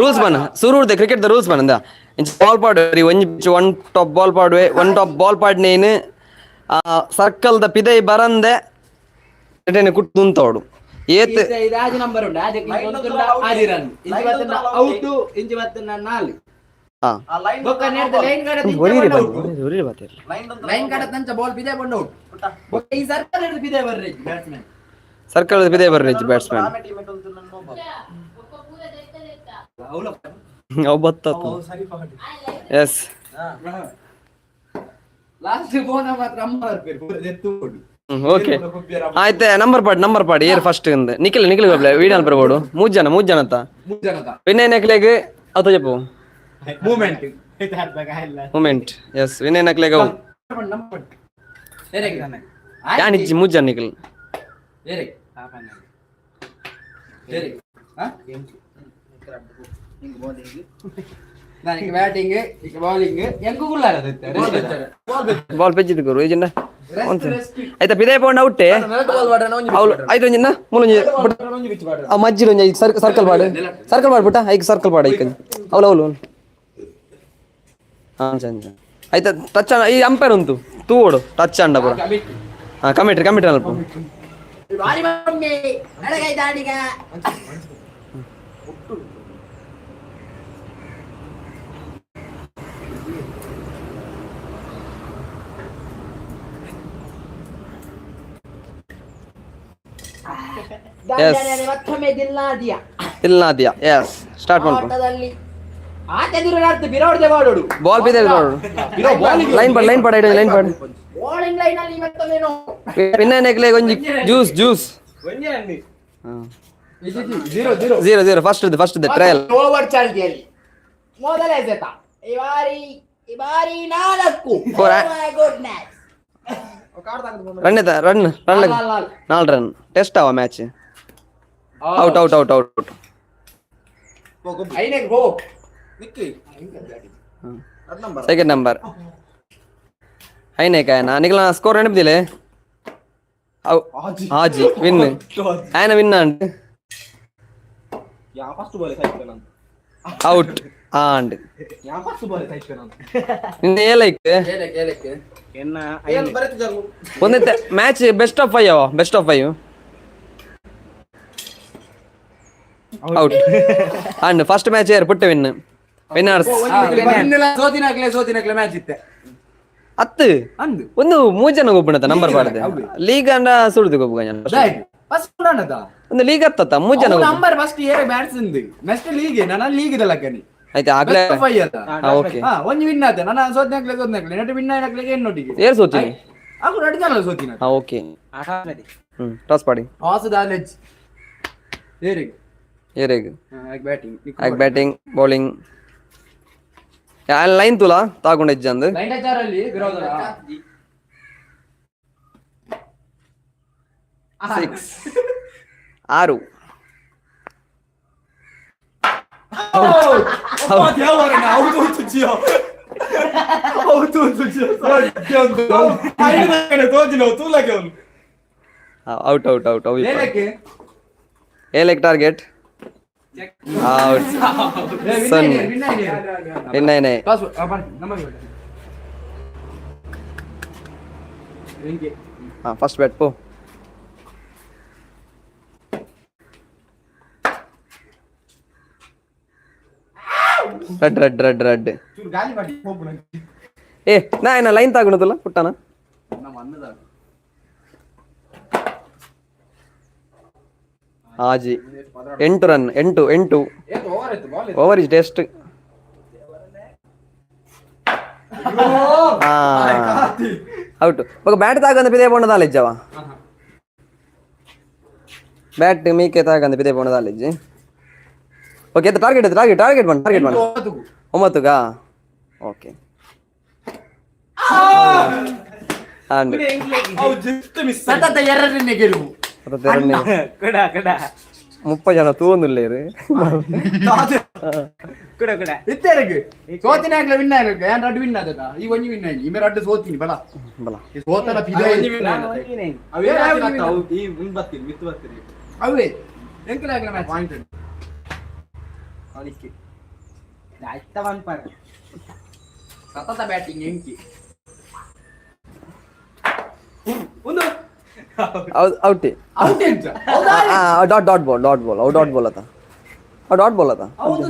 Rules ಬನ್ನ ಸುರುರ್ದೆ cricket the rules ಬನ್ನಂದ. ಇಂಚ ಬಾಲ್ ಪಾಡುವೆ, ಒಂಜಿ ಒನ್ ಟಾಪ್ ಬಾಲ್ ಪಾಡುವೆ, ಒನ್ ಟಾಪ್ ಬಾಲ್ ಪಾಡ್ನೇನು ಸರ್ಕಲ್ ದ ಪಿದೈ ಬರಂದೆ ಕುಟ್ಟು ಉಂತವಡು ಏತ್. ಇದು ಆಜಿ ನಂಬರ್ ಉಂಡು, ಆಜಿ ಆಜಿ ರನ್. ಇಂಚಿ ಬತ್ತನ ಔಟ್, ಇಂಚಿ ಬತ್ತನ ನಾಲ್. ಬೊಕ್ಕ ನೇರ್ದ ಲೈನ್ ಕಡೆ ಒರಿರಿ ಬನ್ನಿ, ಒರಿರಿ ಬಾತಿರ್ಲಿ. ಲೈನ್ ಕಡೆ ತಂಚ ಬಾಲ್ ಬಿದೆ ಬಂಡ ಔಟ್. ಬೊಕ್ಕ ಈ ಸರ್ಕಲ್ ಹಿಡಿದು ಬಿದೆ ಬರ್ರಿ ಬ್ಯಾಟ್ಸ್ಮನ್. ಸರ್ಕಲ್ ಪಿದೈ ಬರ್ರಿ ಬ್ಯಾಟ್ಸ್ಮನ್. ಅವು ಬತ್ತ. ಎಸ್. ಲಾಸ್ಟ್ ಬೋನ ಮಾತ್ರ ಅಮ್ಮ ಬರ್ಪೇರು ಪೂರ ಎತ್ತು. ಓಕೆ, ಆಯ್ತು, ನಂಬರ್ ಪಾಡ್, ನಂಬರ್ ಪಾಡ್. ಏರ್ ಫಸ್ಟ್ ಇಂದ? ನಿಖಿಲ್, ನಿಖಿಲ್ ಗೊಬ್ಲೆ ವೀಡಾಲ್ ಬರ್ಬೋಡು. ಮೂರು ಜನ, ಮೂರು ಜನ ಅಂತ. ಮೂರು ಜನದ. ವಿನಯ್ ನಕ್ಲೆಗ್ ಅತ ಜಪ್ಪು. ಮೂವ್ಮೆಂಟ್. Moment, yes. ವಿನಯ್ ನಕ್ಲೆಗ್ ಅವು. ನಂಬರ್. ಯಾನ್ ಇಜ್ಜಿ, ಮೂರು ಜನ ನಿಖಿಲ್. ನನಗೆ ಬ್ಯಾಟಿಂಗ್, ಈಗ ಬೌಲಿಂಗ್ ಎಂಕು ಗುಲ್ಲಾರ. ಬಾಲ್ ಪೆಜ್ಜಿದ್ ಗುರು ಏಜಿಂದ. ಆಯ್ತಾ, ಪಿದೈ ಪೋಂಡ ಔಟೆ ಅವ್ಲು. ಆಯ್ತು, ಒಂಜಿನ ಮೂಲೊಂಜಿ ಪುಟ್ಟ. ಆ ಮಜ್ಜಿಲ್ ಒಂಜಿ ಸರ್ಕಲ್ ಪಾಡು, ಸರ್ಕಲ್ ಪಾಡು ಪುಟ್ಟ. ಐಕ್ ಸರ್ಕಲ್ ಪಾಡು, ಐಕ್. ಅವ್ಲು ಅವ್ಲು. ಹಾಂ, ಚಂದ ಆಯ್ತಾ. ಟಚ್ ಈ ಅಂಪೈರ್ ಉಂಟು, ತೂವೋಡು ಟಚ್ ಅಂಡ ಪೂರ. ಹಾಂ, ಕಮಿಟ್ರಿ, ಕಮಿಟ್ರಿ ಅಲ್ಪ. ಎಸ್. ಮತ್ತೊಮ್ಮೆ ದಿಲ್ಲಾದಿಯ. ತಿಲ್ನಾದಿಯ, ಎಸ್, ಸ್ಟಾರ್ಟ್ ಮಾಡ್ಕೊ. ಆಟದಲ್ಲಿ ಆಟ ಬಿರೋಡ್ದೆ ಮಾಡೋಡು. ಬಾಲ್ ಬಿದ್ದೆ ನೋಡು. ಲೈನ್ ಪಾಡ್, ಲೈನ್ ಪಾಡ್, ಐಡು ಲೈನ್ ಪಾಡ್. ಬೌಲಿಂಗ್ ಲೈನ್ ಅಲ್ಲಿ ಮತ್ತೊಮ್ಮೆ ನೋ. ವಿನಯ್ ನೆಕ್ಲೆ ಒಂಜಿ juice, juice. Zero zero. Zero zero. First, first trial. Over ಚಾಲ್ತಿಯಲ್ಲಿ ಮೊದಲ ಎಸೆತ. ಈ ಬಾರಿ, ಈ ಬಾರಿ ನಾಲ್ಕು. Four. Goodness. Run run run. ನಾಲ್ ರನ್. ಟೆಸ್ಟ್ ಅವ match. Out, out, out, out. ಐನೆಗ್ ಹೋ. ಸೆಕೆಂಡ್ ನಂಬರ್ ಐನೇಕ ಆಯನ. ನಿಖಲ ಸ್ಕೋರ್ ನೆನಪಿದಿಲ್ಲ. ಆಜಿ ವಿನ್ ಆಯನ, ವಿನ್ ಅಂಡ್ ಔಟ್ and ನಿನ್ನ ಏ ಲೈಕ್. ಒಂದೇ ಮ್ಯಾಚ್ ಬೆಸ್ಟ್ ಆಫ್ ಫೈವ್ ಅವ, best of five. Out and first match air ಪುಟ್ಟ ವಿನ್, ವಿನ್ನರ್ಸ್. ಸೋತಿನಾಗ್ಲೆ, ಸೋತಿನಾಗ್ಲೆ ಮ್ಯಾಚ್ ಇತ್ತೆ. ಹತ್ತು. ಅಂದು. ಒಂದು ಮೂರು ಜನ ಗೊಬ್ಬಣತ ನಂಬರ್ ಪಾಡ್ದೆ. ಲೀಗ್ ಅಂಡ ಸುಡ್ದು ಗೊಬ್ಬ. ಫಸ್ಟ್ ಒಂದು ಲೀಗ್ ಹತ್ತತ್ತ ಮೂರು ಜನ ಗೊಬ್ಬ. ನಂಬರ್ ಫಸ್ಟ್ ಏರೆ ಬ್ಯಾಟ್ಸ್ ಇಂದು ನೆಕ್ಸ್ಟ್ ಲೀಗ್ ನನ್ನ ಲೀಗ್ ಇದಲ್ಲಕ್ಕನಿ. ಆಯ್ತಾ, ಆಗ್ಲೇ. ಓಕೆ. ಹಾ, ಒಂಜಿ ವಿನ್ ಆತ ನನ್ನ. ಸೋತಿನಾಗ್ಲೆ, ಸೋತಿನಾಗ್ಲೆ ನೆಟ್ ವಿನ್ ಆಯ್ನಾಗ್ಲೆ ಏನ್ ನೋಟಿಗೆ. ಏರ್ ಸೋತೀನಿ. ಅಕು ನಡಿ ಜನ ಸೋತಿನ. ಹಾ, ಓಕೆ. ಟಾಸ್ ಪಾಡಿ. ಟಾಸ್ ದಾಲೆಜ್ ಏರಿಗೆ. ಏರೇಗ್? ಬ್ಯಾಟಿಂಗ್. ಆಗ ಬ್ಯಾಟಿಂಗ್, ಬೌಲಿಂಗ್ ಲೈನ್ ತುಲಾ ತಾಗೊಂಡ ಇಜ್ಜಂದು. ಲೈನ್ ಟಚ್ ಅಲ್ಲಿ ವಿರೋಧ. ಸಿಕ್ಸ್, ಆರು. Out, out, out. ಏನಕ್ಕೆ? ಏ ಲೈಕ್ ಟಾರ್ಗೆಟ್. ಔಟ್. ಸೊನ್ನೆ. ವಿನ್ನಯನೇ. ಹಾ, ಫಸ್ಟ್ ಬ್ಯಾಟ್ ಪೋ. Red, red, red, red. ಏ ನಾ ಏನ ಲೈನ್ ತಾಗುಣದಲ್ಲ ಪುಟ್ಟನ. ಆಜಿ, ಎಂಟು ರನ್, ಎಂಟು, ಎಂಟು. Over is test. ಹಾ, ಔಟ್. ఒక ಬ್ಯಾಟ್ ತಾಗಂದ ಪಿದೆ ಪೋಂಡ ಇಜ್ಜವ. ಬ್ಯಾಟ್ ಮೀಕೆ ತಾಗಂದ ಪಿದೆ ಪೋಂಡ ಇಜ್ಜಿ. Okay, target, target, target ಬಣ್ಣ, ಟಾರ್ಗೆಟ್ ಬಣ್ಣ. ಒಂಬತ್ತುಗಾ? ಓಕೆ. ಅಂಡ್ ಸತತ ಎರಡನೇ ಗೆಲುವು. 30 ಜನ ತೂವೊಂದುಲ್ಲೇರು. ಇತ್ತೆರಗ್ ಸೋತಿನಾಗ್ಲೆ ವಿನ್ ಆಗ್ಲೆ. ಯಾನ್ ರಡ್ಡ್ ವಿನ್ ಆದದ, ಈ ಒಂಜಿ ವಿನ್ ಆಗಿ ಇಮೆ ರಡ್ಡ್ ಸೋತಿನಿ ಬಲ. ಬಲ. ಈ ಸೋತನ ಪಿದೆ ಅವೇ. ಅವೇ ಎಂಕಲಾಗ್ಲ ಮ್ಯಾಚ್. ಸತತ ಬ್ಯಾಟಿಂಗ್ ಎಂಕಿ ಒಂದು ಔಟ್. ಔಟ್ ಎಂಚ? Dot dot ball, dot ball. ಅವು ಡಾಟ್ ಬಾಲ್ ಅತ್ತ, ಅವು ಡಾಟ್ ಬಾಲ್ ಅತ್ತ. ಹೌದು.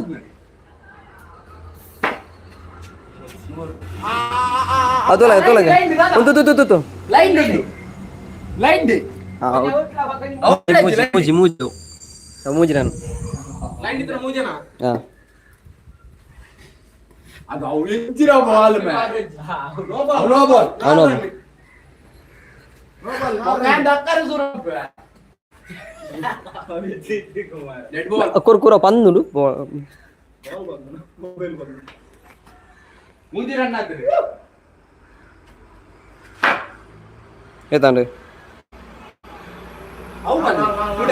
ಅದು ತೋಲ ಒಂದು ತು ತು ತು. Line line. ಹಾಂ, ಮೂಜಿ ಮೂಜಿ ಮೂಜು ಮೂಜಿ ರನ್. ಲೈನ್ ಇದ್ರೆ ಮೂಜನಾ? ಹಾಂ. ಅದು ಅವು ಎಂಚಿನ ಬಾಲ್ ಮೇ, ನೋ ಬಾಲ್. ಅವನು ಕುರ್ ಕುರ ಪಂದುಡು. ಮೂಜಿ ರನ್ ಆಗ್ತದೆ. ಏತಾಂಡು?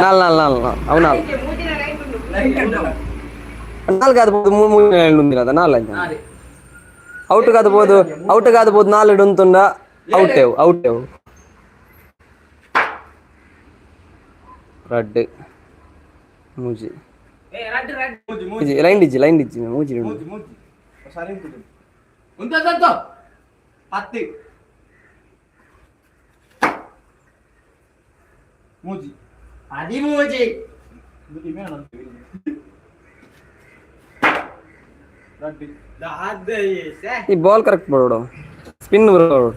ನಾಲ್ ನಾಲ್ ನಾಲ್ ನಾಲ್, ಅವು ನಾಲ್ ನಾಲ್ಕು ಕಾದು ಮೂರು ಮೂರು ఉందిన ನಾಲ್ ಅಂಚ. ಔಟ್ ಕಾದು ಬೋದು, ಔಟ್ ಕಾದು ಬೋದು. ನಾಲ್ ಇಡುಂತುಂಡ ಔಟ್ ಔಟ್ ರಡ್ಡ್ ಮೂಜಿ ಮೂಜಿ ಲೈನ್ ಡಿಜ್ಜಿ, ಲೈನ್ ಡಿಜ್ಜಿ, ಮೂಜಿ ಉಂಡು. ಉಂಟು 10 ಮೂಜಿ 13. ಈ ಬಾಲ್ ಕರೆಕ್ಟ್ ಮಾಡೋಡು, ಸ್ಪಿನ್ ಬರೋಡು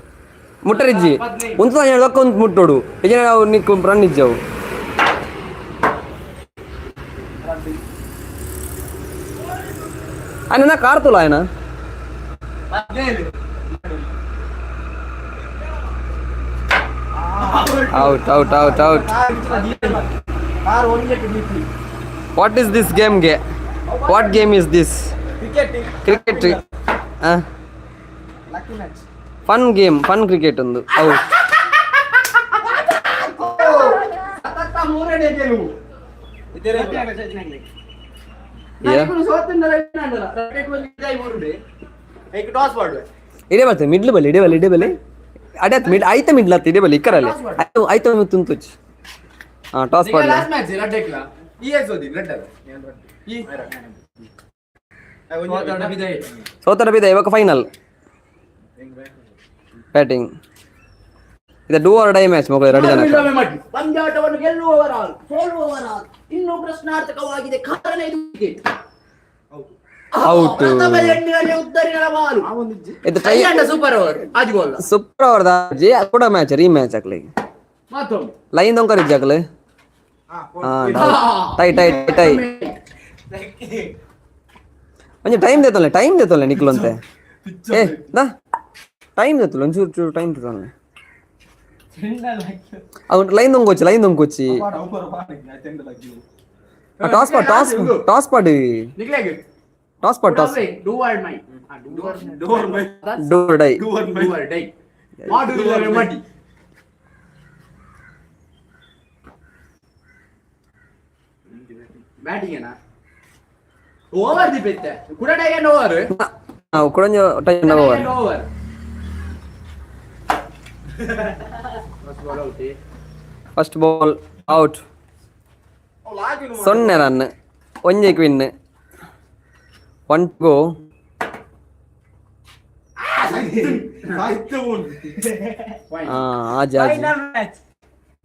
ಮುಟ್ಟರಿಜ್ಜಿ. ಒಂದು ದೊಕ್ಕ ಒಂದು ಮುಟ್ಟೋಡು ನಿಜ ನಾವು ನಿಕ್ಕು ರನ್ ಇಜ್ಜವು. ఆయన ಕಾರ್ತುಲ ఆయన. 15. Out out out out. What is this game ಗೆ? What game is this? Cricket. Fun game, fun cricket ಒಂದು ಔಟ್. ಸತತ ಮೂರನೇ ಗೆಲುವು. ಇಡೇ ಬರ್ತದೆ ಮಿಡ್ಲ್ ಬಲ್ಲಿ, ಇಡೇ ಬಲ್ಲಿ, ಇಡೇ ಬಲ್ಲಿ ಅಡೆ ಮಿಡ್ ಆಯ್ತ, ಮಿಡ್ಲ್ ಆತ ಇಡೇ ಬಲ್ಲಿ ಇಕ್ಕರಲ್ಲಿ ಆಯ್ತು ಆಯ್ತು ತುಂತುಚ್. ಹಾ, ಟಾಸ್ ಪಾಡ್ಲೆ. ಲಾಸ್ಟ್ ಮ್ಯಾಚ್ ರಡ್ಡೆಕ್ಲ ಈ ಎಸ್ ಓದಿ ರಡ್ಡಲ್ಲ ಈ ಸೋತರ ಬಿದೆ. ಇವಾಗ ಫೈನಲ್ ಬ್ಯಾಟಿಂಗ್ ಇದು do or die match ಮಕ್ಕಳು ಎರಡು ಜನ. ಪಂದ್ಯಾಟವನ್ನು ಗೆಲ್ಲುವವರಾರು ಸೋಲುವವರಾರು ಇನ್ನೂ ಪ್ರಶ್ನಾರ್ಥಕವಾಗಿದೆ. ಕಾರಣ ಇದು ಕ್ರಿಕೆಟ್. ಔಟ್. ಪ್ರಥಮ ಎಣ್ಣೆಯಲ್ಲಿ ಉದ್ದರಿನ ಬಾಲು. ಇದು ಟೈ. ಸೂಪರ್ ಓವರ್ ಆಜ್ಗೋಲ್ಲ. ಸೂಪರ್ ಓವರ್ ದಾಜಿ ಕೂಡ ಮ್ಯಾಚ್ ರೀ ಮ್ಯಾಚ್ ಆಗ್ಲಿ. ಮತ್ತೊಮ್ಮೆ. ಲೈನ್ ದೊಂಕರ್ ಇಜ್ಜಾಕ್ಲೆ. ಹಾ, ಟೈ ಟೈ ಟೈ. ಒಂಜಿ ಟೈಮ್ ದೇತಲ್ಲ, ಟೈಮ್ ದೇತಲ್ಲ ನಿಕ್ಲಂತೆ. ಏ ದಾ ಟೈಮ್ ದೇತಲ್ಲ, ಒಂಚೂರು ಚೂರು ಟೈಮ್ ದೇತಲ್ಲ. ಅವ್ನು ಲೈನ್ ದೊಂಕೊಚ್ಚಿ, ಲೈನ್ ದೊಂಕೊಚ್ಚಿ. ಟಾಸ್ ಪಾಡ್, ಟಾಸ್ ಟಾಸ್ ಪಾಡಿ. ನಿಕ್ಲೆಗ್ ಟಾಸ್ ಪಾಡ್, toss. Do or my do die. Do or die ಮಾಡು ಇಲ್ಲವೇ ಮಡಿ. ಬ್ಯಾಟಿಂಗ್ ಏನಾ? ಓವರ್ ದಿಪೆತ್ತೆ ಕುಡ ಡೈ ಓವರ್. ನಾವು ಕುಡಂಜ time over. Over. First ball out, 0 run, ಒಂಜೆ queen, one ಗೋ. ಹಾ, ಆಜಿ ಆಜಿ.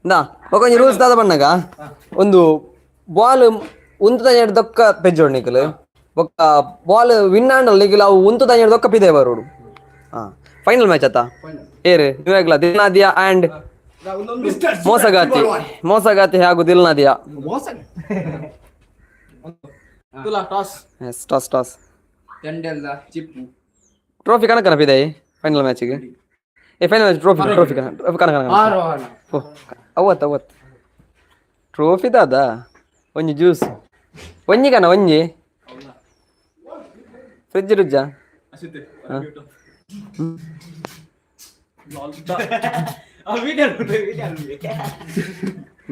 ಇಂದಾ ಒಂಜಿ ರೂಲ್ಸ್ ದಾದ ಬಣ್ಣಗ, ಒಂದು ಬಾಲ್ ಉಂತದ ದೊಕ್ಕ ಪೆಜ್ಜೋಡು ನಿಕಲ್. ಬೊಕ್ಕ ಬಾಲ್ ವಿನ್ ಆಂಡಲ್ ನಿಕಲ್ ಅವು ಉಂತದ ದೊಕ್ಕ ಪಿದೆ ಬರೋಡು. ಹಾ, ಫೈನಲ್ ಮ್ಯಾಚ್ ಆತ. ಏರು ಇವಾಗ್ಲ ದಿಲ್ನಾದಿಯಾ ಅಂಡ್ ಮೋಸಗಾತಿ, ಮೋಸಗಾತಿ ಹಾಗೂ ದಿಲ್ನಾದಿಯಾ. Yes, toss toss. ಚಂಡೆಲ್ದ ಚಿಪ್ಪು. ಟ್ರೋಫಿ ಕಣಕನ ಪಿದೆ ಫೈನಲ್ ಮ್ಯಾಚಿಗೆ. ಏ ಫೈನಲ್ ಮ್ಯಾಚ್ ಟ್ರೋಫಿ, ಟ್ರೋಫಿ ಕಣ ಕಣ ಕಣ. ಆರೋಹಣ. ಓ ಅವತ್ತು ಅವತ್ತು ಟ್ರೋಫಿ ದಾದ ಒಂಜಿ ಜ್ಯೂಸ್ ಒಂಜಿ ಕಣ ಒಂಜಿ ಫ್ರಿಜ್ ರುಜ್ಜ.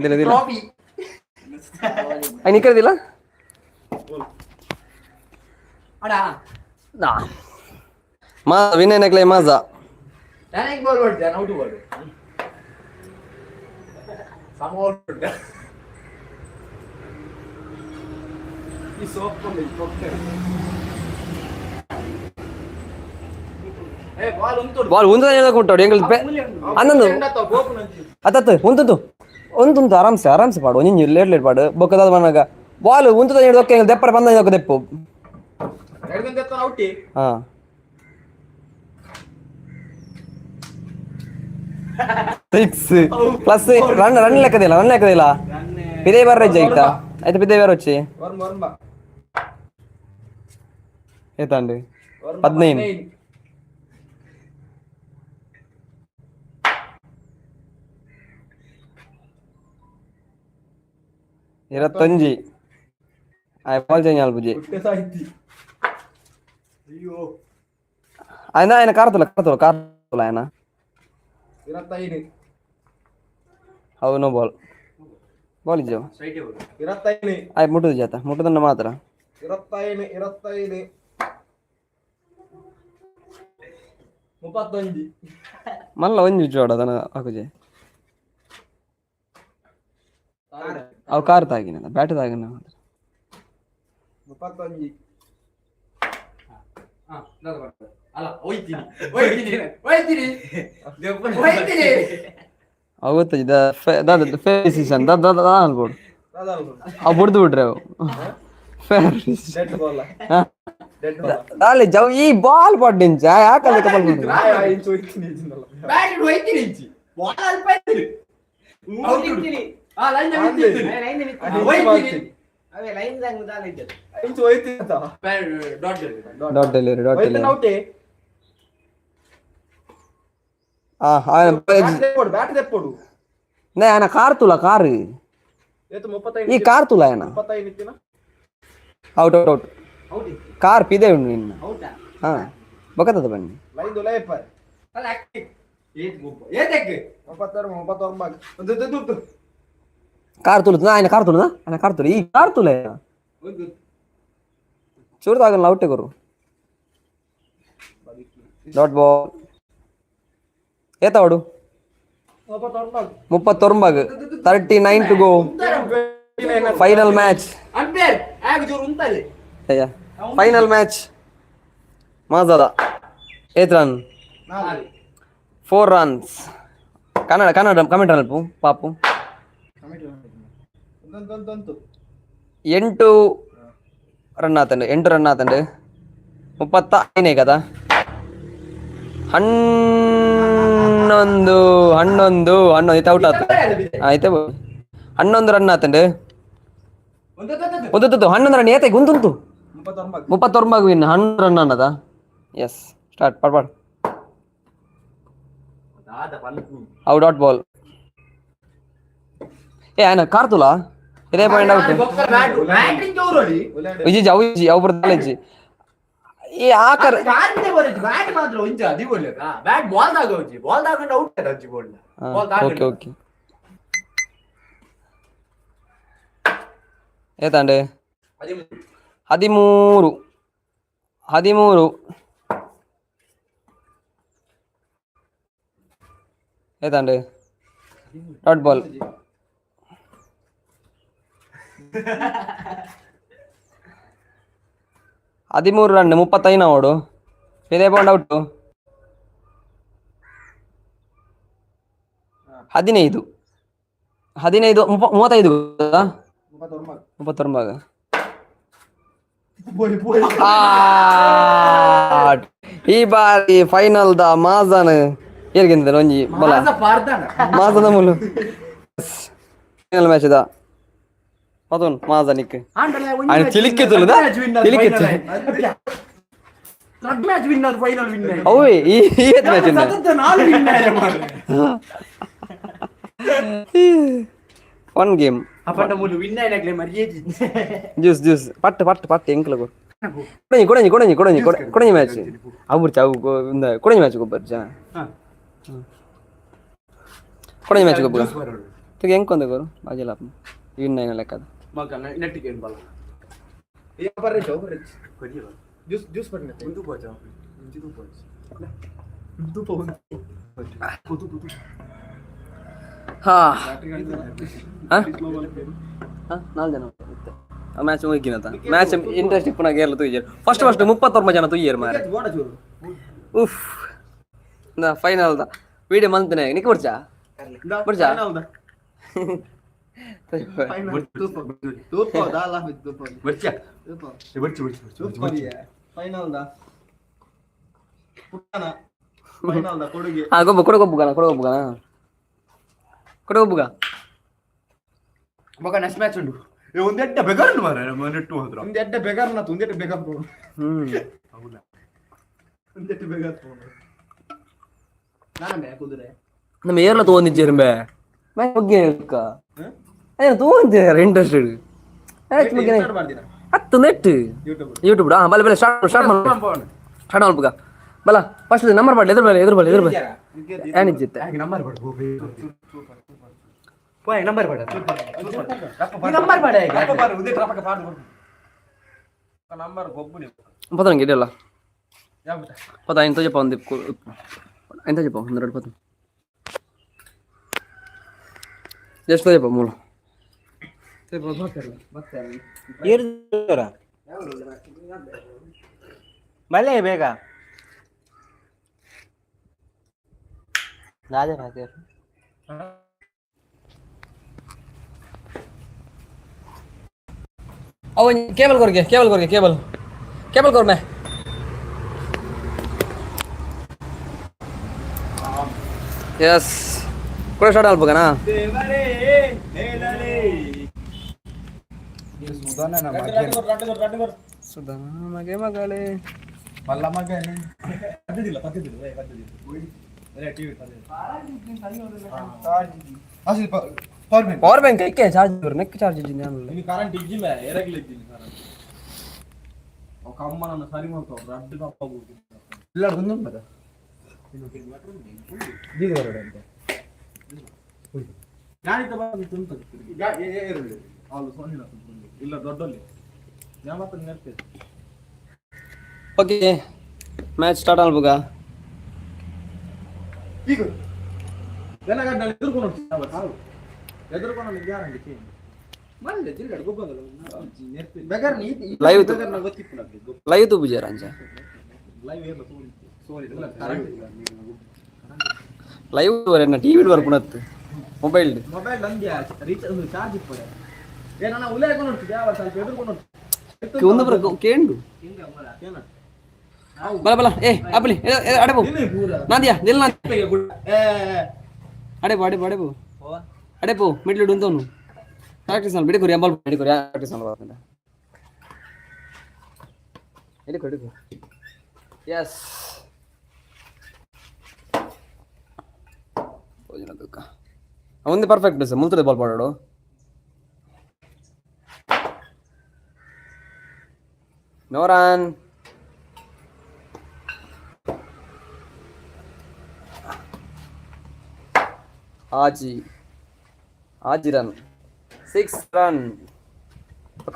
ದಿಲ್ಲ ದಿಲ್ಲ ನಿಕ್ಕರದಿಲ್ಲ. ಅಡಾ. ಮಾ ವಿನಯ್ ಮಾಜಾ. ನಾನು ಬಾಲ್ ಹೊಡ್ದೆ, ಔಟ್ ಬಾಲ್ ಸಮ ಔಟ್. ಈ ಸೋಪ್. Ball ಒಂದು ಕೊಟ್ಟೋಡು ಎಂಗ್ಲ ಅನ್ನೊಂದು ಅತ್ತತ್ತು ಉಂತುಂತು ಒಂದುಂತು ಆರಾಮ್ಸೆ ಆರಾಮ್ಸೆ ಪಾಡು ಒಂಜಿ ಲೇಟ್ ಲೇಟ್ ಪಾಡು ಬೊಕ್ಕದಾದ ಮನಗ ಬಾಲ್ ಉಂತುದ ಹಿಡ್ದೊಕ್ಕೆ ಎಂಗ್ಲ ದೆಪ್ಪರ ಬಂದ ದೊಕ್ಕ ದೆಪ್ಪು. ಹಾ six plus run run ಲೆಕ್ಕದಿಲ್ಲ run ಲೆಕ್ಕದಿಲ್ಲ ಪಿದೇ ಬರ್ರೆ ಜೈತ ಆಯ್ತು ಪಿದೇ ಬೇರೆ వచ్చి ಏತಾಂಡು 15. 21 ಆಯ್ ಬಾಲ್ ಚೇಂಜ್ ಆಲ್ಪುಜಿ ఆయన ఆయన ಕಾರ್ತುಲ ಕಾರ್ತುಲ ಕಾರ್ತುಲ ఆయన. ಹೌದು no ball ball ಇಜ್ಜೋ ಆಯ್ ಮುಟ್ಟುದು ಜಾತ ಮುಟ್ಟುದನ್ನ ಮಾತ್ರ. 25 25 31. ಮಲ್ಲ ಒಂಜಿ ಜೋಡ ಅದನ್ನ ಹಾಕುಜೆ ಅವು ಕಾರ್ ತಾಗಿನ ಬ್ಯಾಟ್ ತಾಗಿನ. 31. ಅಲ್ಲ ಹೋಯ್ತೀನಿ ಹೋಯ್ತೀನಿ ಹೋಯ್ತೀನಿ ಹೋಯ್ತೀನಿ. ಅವು ಗೊತ್ತಿದೆ ಫೇರ್ ಡಿಸಿಷನ್ the the the ಅನ್ಬೋದು. ಅವು ಬುಡ್ದು ಬಿಟ್ರೆ ಅವು fair dead ball dead ball. ದಾಲಿ ಜವ್ ಈ ಬಾಲ್ ಪಡ್ಡಿಂಚ ಯಾಕಂದ್ರೆ ಕಪಲ್ ಇಂಚು ಹೋಯ್ತೀನಿ ಇಜ್ಜಿನಲ್ಲ. ಬ್ಯಾಟ್ ಹೋಯ್ತೀನಿ ಇಂಚಿ ಬಾಲ್ ಅಲ್ಪ ಇತ್ತು. ಆ ಲೈನ್ ಹೋಯ್ತೀನಿ. ಅವೇ ಲೈನ್ ದಂಗ್ ದಾಲ ಇದ್ದದ್ದು. ಇಂಚು ಹೋಯ್ತೀನಿ ಅಂತ. Dot dot delivery dot ಹೋಯ್ತೀನಿ ಡೆಲಿವರಿ. ಔಟೇ. ಆ ಬ್ಯಾಟ್ ದೆಪ್ಪೊಡು ಬ್ಯಾಟ್ ದೆಪ್ಪೊಡು. ನೇ ఆయన ಕಾರ್ ತುಲ ಕಾರ್. ಏತು 35. ಈ ಕಾರ್ ತುಲ ఆయన. 35 ಇತ್ತಿನ. Out out out car ಪಿದೆ ಉಂಡು ನಿನ್ನ. ಔಟಾ? ಹಾ ಬೊಕತ್ತದ ಬನ್ನಿ. ಲೈನ್ ದುಲೈ ಪರ್. ಅಲ್ಲ ಏತ್ ಗುಂಪು ಏತಕ್ಕೆ. 36 39 ಒಂದು ಒಂದು ಕಾರ್ ತುಳುದ ఆయన ಕಾರ್ ತುಳುದ ఆయన ಕಾರ್ ತುಳು ಈ ಕಾರ್ ತುಲ ಒಂದು ಚೂರು ತಾಗಲ್ಲ ಔಟೆ ಗುರು ಡಾಟ್ ಬಾಲ್ ಏತ ಅವಡು 39 39 to go final match. Umpire ಆಗ ಜೋರು ಉಂತಲೆ. ಅಯ್ಯ ಫೈನಲ್ ಮ್ಯಾಚ್ ಮಾಜಾದ ಏತ್ run 4 runs. Kannada Kannada comment ಅಲ್ಪ ಪಾಪು. ಒಂದೊಂದು 8 ರನ್ ಆತಂಡು 8 ರನ್ ಆತಂಡು 35 కదా 11 11 11 ಐತೆ ಔಟ್ ಆತು ಆಯ್ತು 11 ರನ್ ಆತಂಡು ಒಂದು 11 ರನ್ ಏತೈಗೆ ಒಂದುಂತು 39. 39 ವಿನ್ 11 ರನ್ ಅನ್ನದ ಎಸ್ ಸ್ಟಾರ್ಟ್ ಪಡ್ ಪಡ್. ಅವು ಡಾಟ್ ಬಾಲ್ ಏ ఆయన ಕಾರ್ತುಲಾ ಇದೇ point out. Batting ಜೋರು ವಿಜಿ ಅವು ಇಜ್ಜಿ ಅವು ಬರ್ದಲ್ಲ ಇಜ್ಜಿ ಈ ಆಕರ್ ಬ್ಯಾಟ್ ಮಾತ್ರ ಒಂಜಿ ಅದಿ ಒಳ್ಳೆದ ಬ್ಯಾಟ್ ಬಾಲ್ ದಾಗ ಒಂಜಿ ಬಾಲ್ ದಾಗಂಡ ಔಟ್ ಅದ ಒಂಜಿ ball ball. Okay okay ಏತಾಂಡೆ 13 13 ಏತಾಂಡೆ ಡಾಟ್ ಬಾಲ್ 13 run 35 ಓಡು ಇದೇ ಪಾಯಿಂಟ್ ಔಟು 15 15 35 ಗೊತ್ತಾ? 39. 39. ಈ ಬಾರಿ ಫೈನಲ್ the ಮಾಜಾನ್ ಏರ್ಗಿಂದ ಒಂಜಿ ಬಲ ಮಾಜಾನ ಮುಲು ಫೈನಲ್ ಮ್ಯಾಚ್ the ಪದೊನ್ ಮಾಜಾನಿಕ್ ఆయన ಚಿಲಿಕ್ಕೆ ತುಳುದ ಚಿಲಿಕ್ಕೆ match winner final winner. ಅವೇ ಈ ಈ ಮ್ಯಾಚ್ ನಾಲ್ winner one game. ಅಪ್ಪಂಡ ಮುಲು win ಆಯ್ನಾಗ್ಲೆ ಮರ್ಯಾದೆ. ಜ್ಯೂಸ್ ಜ್ಯೂಸ್ ಪಟ್ಟು ಪಟ್ಟು ಪಟ್ಟು ಎಂಕ್ಲ ಕೊಡು ಕೊಡಂಜಿ ಕೊಡಂಜಿ ಕೊಡಂಜಿ ಕೊಡಂಜಿ ಕೊಡಂಜಿ ಮ್ಯಾಚ್ ಅವು ಬುರ್ಚ ಅವು ಕೊಡಂಜಿ ಮ್ಯಾಚ್ ಗೊಬ್ಬರ್ಜ ಕೊಡಂಜಿ ಮ್ಯಾಚ್ ಗೊಬ್ಬರ ತುಗೆ ಎಂಕ್ ಒಂದು ಕೊರು ಬಾಜಿಲ ವಿನ್ అయిన ಲೆಕ್ಕದ. ಮಗ ನೆಟ್ಟಿಗೆ ಬಲ. ಜ್ಯೂಸ್ ಜ್ಯೂಸ್ ಬನ್ನಿ. ಒಂದು ಪೋಚ ಒಂದು ಪೋಚ ಹಾ ಹಾ ನಾಲ್ಕು ಜನ ಮ್ಯಾಚ್ ಮುಗಿನತ ಮ್ಯಾಚ್ ಇಂಟ್ರೆಸ್ಟ್ ಇಪ್ಪುನ ಗೇರ್ಲ ತೂಯಿಜೆರ್ ಫಸ್ಟ್ ಫಸ್ಟ್ 39 ಜನ ತೂಯಿಯರ್ ಮಾರೆ. ಉಫ್. ಫೈನಲ್ ದ ವಿಡಿಯೋ ಮಂತನೆ ನಿಕ್ ಬರ್ಚಾ ಬರ್ಚಾ? ಫೈನಲ್ the ಪುಟ್ಟನ ಫೈನಲ್ the ಕೊಡುಗೆ. ಹಾ, ಗೊಬ್ಬ ಕೊಡ ಗೊಬ್ಬುಗನ, ಕೊಡ ಗೊಬ್ಬುಗನ, ಕೊಡ ಗೊಬ್ಬುಗ. ಮಗ, ನೆಕ್ಸ್ಟ್ ಮ್ಯಾಚ್ ಉಂಟು. ಏ, ಒಂದು ಎಡ್ಡೆ ಬೆಗರ್ ಉಂಟು ಮಾರ್ರೆ, ನಮ್ಮ ನೆಟ್ಟು ಮಾತ್ರ. ಒಂದು ಎಡ್ಡೆ ಬೆಗರ್ ನಾ, ಒಂದು ಎಡ್ಡೆ ಬೆಗರ್ ತಗೊಂಡು. ಹೌದಾ? ಒಂದು ಎಡ್ಡೆ ಬೆಗರ್ ತಗೊಂಡು ನಾನೇ ಕುದುರೆ. ನಮ್ಮ ಏರ್ಲ ತಗೊಂಡಿದ್ದೇರುಂಬೆ ಬಗ್ಗೆ ಅಯ್ಯ ತಗೊಂಡಿದ್ದಾರೆ ಇಂಟ್ರೆಸ್ಟೆಡ್ ಬಗ್ಗೆ. ಮಾಡ್ದಿನ. ಹತ್ತು ನೆಟ್. ಯೂಟ್ಯೂಬ್. ಯೂಟ್ಯೂಬ್. ಹಾ, ಬಲೆ ಬಲೆ, ಸ್ಟಾರ್ಟ್ ಸ್ಟಾರ್ಟ್ ಮಾಡು, ಸ್ಟಾರ್ಟ್ ಮಾಡ್ಬೇಕ. ಬಲ, ಫಸ್ಟ್ ನಂಬರ್ ಮಾಡಲಿ. ಎದುರು ಬಲೆ, ಎದುರು ಬಲೆ, ಎದುರು ಬಲೆ. ಏನಿಜ್ಜಿತ್ತೆ? ನಂಬರ್ ಕೊಡು. ಪೋಯ್, ನಂಬರ್ ಕೊಡು. ನಂಬರ್ ಬೇಡ ಈಗ. ನಂಬರ್ ಗೊಬ್ಬು ನೀವು. ಪತಂಗ ಇದೆಯಲ್ಲ ಪತ ಎಂತ ಜಪ ಒಂದು ಎಂತ ಜಪ ಒಂದು ಎರಡು ಪತ ಎಷ್ಟು ಜಪ ಮೂಲ. ಮಳೆ ಬೇಗ ದಾದೆ ಮಾತೆ. ಅವ ಕೇಬಲ್ ಕೊರ್ಗೆ, ಕೇಬಲ್ ಕೊರ್ಗೆ, ಕೇಬಲ್ ಕೇಬಲ್ ಕೊರ್ಮೆ. ಎಸ್, ಕೂಡ ಸ್ಟಾರ್ಟ್ ಅಲ್ಪಗನಾ? ಸುಧಾ ಮಗೆ ಮಗಳೇ. ಮಲ್ಲ ಮಗನೇ ಪದ್ಧತಿಲ್ಲ, ಪದ್ಧತಿಲ್ಲ, ಪದ್ಧತಿಲ್ಲ. TV power bank. Power bank ಐಕೆ ಚಾರ್ಜ್ ನೆಕ್ ಚಾರ್ಜ್ ಇದ್ದೀನಿ. ಇನ್ನು ಕರೆಂಟ್ ಇಜ್ಜಿಲ್ಲ, ಎರಗ್ಲ ಇದ್ದೀನಿ ಕರೆಂಟ್. ఒక ಅಮ್ಮ ನನ್ನ ಸರಿ ಮಾಡ್ತಾವ ರಡ್ಡು ಕಪ್ಪ. ಇಲ್ಲ, ಒಂದೊಂದು ಅಂತ. ಗಾಡಿ ಬಂದು ತುಂತ ಅವಳು ಸೋನಿನ ಇಲ್ಲ ದೊಡ್ಡಲ್ಲಿ ಯಾ ಮಾತ್ರ ನೆನಪಿದೆ. ಓಕೆ, ಮ್ಯಾಚ್ ಸ್ಟಾರ್ಟ್ ಅಲ್ಪಗ. ಈಗ ಜನಗಡ್ಡ ಎದುರ್ಕೊಂಡು ಎದುರ್ಕೊಂಡು ಗ್ಯಾರಂಟಿ ಚೇಂಜ್ ಮಲ್ಲೆ ತಿರ್ಗಾಡು ಗೊಬ್ಬಂದಲ್ಲ ಬೆಗರ್. Live. ಬೆಗರ್ ನಂಗೆ ಗೊತ್ತಿತ್ತು ನಮಗೆ. ಲೈವ್ ತೂಪುಜಾರ ಅಂಚ? ಲೈವ್ ಏನು ಸೋನಿ ಸೋನಿ ಇಲ್ಲ, ಕರೆಂಟ್ ಇಲ್ಲ. ಲೈವ್ ಎನ್ನ ಟಿವಿ ಬರ್ಪುಣತ್ತು ಮೊಬೈಲ್. ಮೊಬೈಲ್ ನಂಗೆ ರೀಚಾರ್ಜ್ ಚಾರ್ಜ್ ಇಪ್ಪಡೆ. ಏ, ನಾನು ಉಲ್ಲೇಖ ನೋಡ್ತಿದ್ದೆ ಯಾವ ಸ್ವಲ್ಪ ಎದುರ್ಕೊಂಡು. ಒಂದು ಬರ ಕೇಂಡು. ಏನ? ಬಲ ಬಲ, ಏ ಅಪ್ಪಲಿ, ಅಡೆ ಪೋ. ನಾದಿಯಾ ನಿಲ್ ನಾ. ಏ. ಅಡೆ ಪೋ, ಅಡೆ ಪೋ, ಅಡೆ ಪೋ, ಅಡೆ ಪೋ. ಮಿಡ್ಲ್ ಉಂತವನು ಪ್ರಾಕ್ಟೀಸ್ ಮಾಡಿ. ಬಿಡಿ ಕೊರಿ ಅಂಬಲ್, ಬಿಡಿ ಕೊರಿ. ಪ್ರಾಕ್ಟೀಸ್ ಮಾಡ್ಬಾರ್ದು. ಹಿಡಿಕೊ, ಹಿಡಿಕೊ. ಎಸ್, ಭೋಜನ ದುಃಖ ಒಂದು ಪರ್ಫೆಕ್ಟ್ ಪ್ಲೇಸ್ ಮುಲ್ತದೆ ಬಾಲ್ ಪಾಡೋಡು. No run. ಆಜಿ ಆಜಿ ರನ್, 6 ರನ್.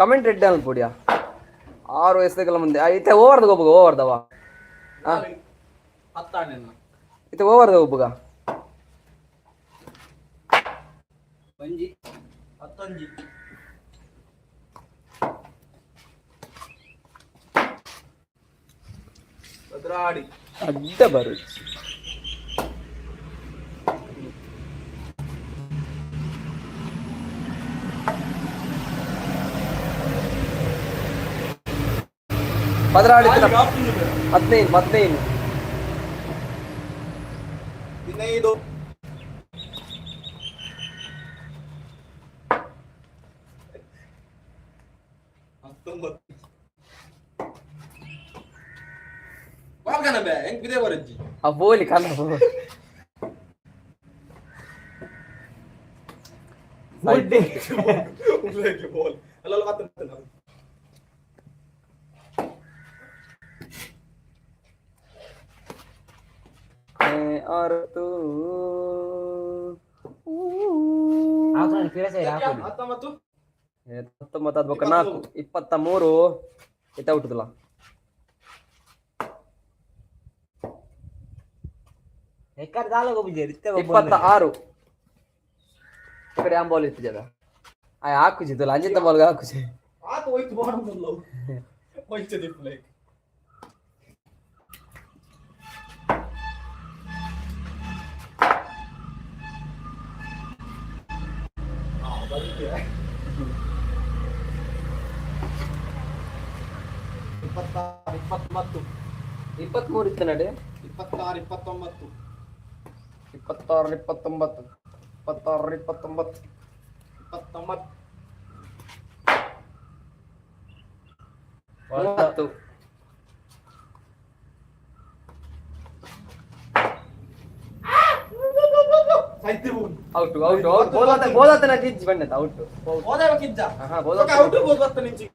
ಕಮೆಂಟ್ ರೆಡ್ ಅನ್ಪುಡಿಯಾ. ಆರು ಎಸ್ದಕ್ಕೆಲ್ಲ ಮುಂದೆ ಇತ್ತೆ ಓವರ್ದ ಗೊಬ್ಬಗ, ಓವರ್ದವ. ಹತ್ತಾಣೆ. ಇತ್ತೆ ಓವರ್ದ ಗೊಬ್ಬಗ. ಒಂಜಿ. ಹತ್ತೊಂಜಿ. ಭದ್ರಾಡಿ. ಅಡ್ಡ ಬರು. ಪದರಾಡಿ. 15, 15. 15. 19. ಬಾಲ್ಕನ ಬೇ ಹೆಂಗ್ ಬಿದೆ ಬರಜ್ಜಿ. ಆ ಬೋಲಿ ಕಲ್ಲ. ಬಾಲ್ ಅಲ್ಲ ಮಾತ್ರ. और तू. 19. 19 ಅದು ಬೊಕ್ಕ ನಾಲ್ಕು, 23. ಇತ್ತ ಹುಟ್ಟುದಿಲ್ಲ. ಎಕ್ಕರ್ ದಾಲ ಗೊಬ್ಬುಜೆರ್ ಇತ್ತೆ. 26. ಈ ಕಡೆ ಆಂ ಬಾಲ್ ಇತ್ತು ಜದ ಆ ಹಾಕುಜಿದ್ದಲ್ಲ ಅಂಜಿತ ಬಾಲ್ಗೆ ಹಾಕುಜಿ. ಆತ ಹೋಯ್ತು ಬಾಡ ಮೊದಲು ಹೋಯ್ತು ದಿಪ್ಪು ಲೈಕ್. 26 29. 23 ಇತ್ತು ನಡೆ. 26 29. 26 29, 26 29. 29. 30. ಔಟ್ ಔಟ್ ಔಟ್, ಬೋದಾತ ಬೋದಾತನ ಕಿಜ್ಜಿ ಬಣ್ಣದ ಔಟ್. ಓದಬೇಕಿದ್ದ. ಹಾ, ಬೋದಾತ. ಔಟ್ ಬೋದ್ ನಿಂಚಿ.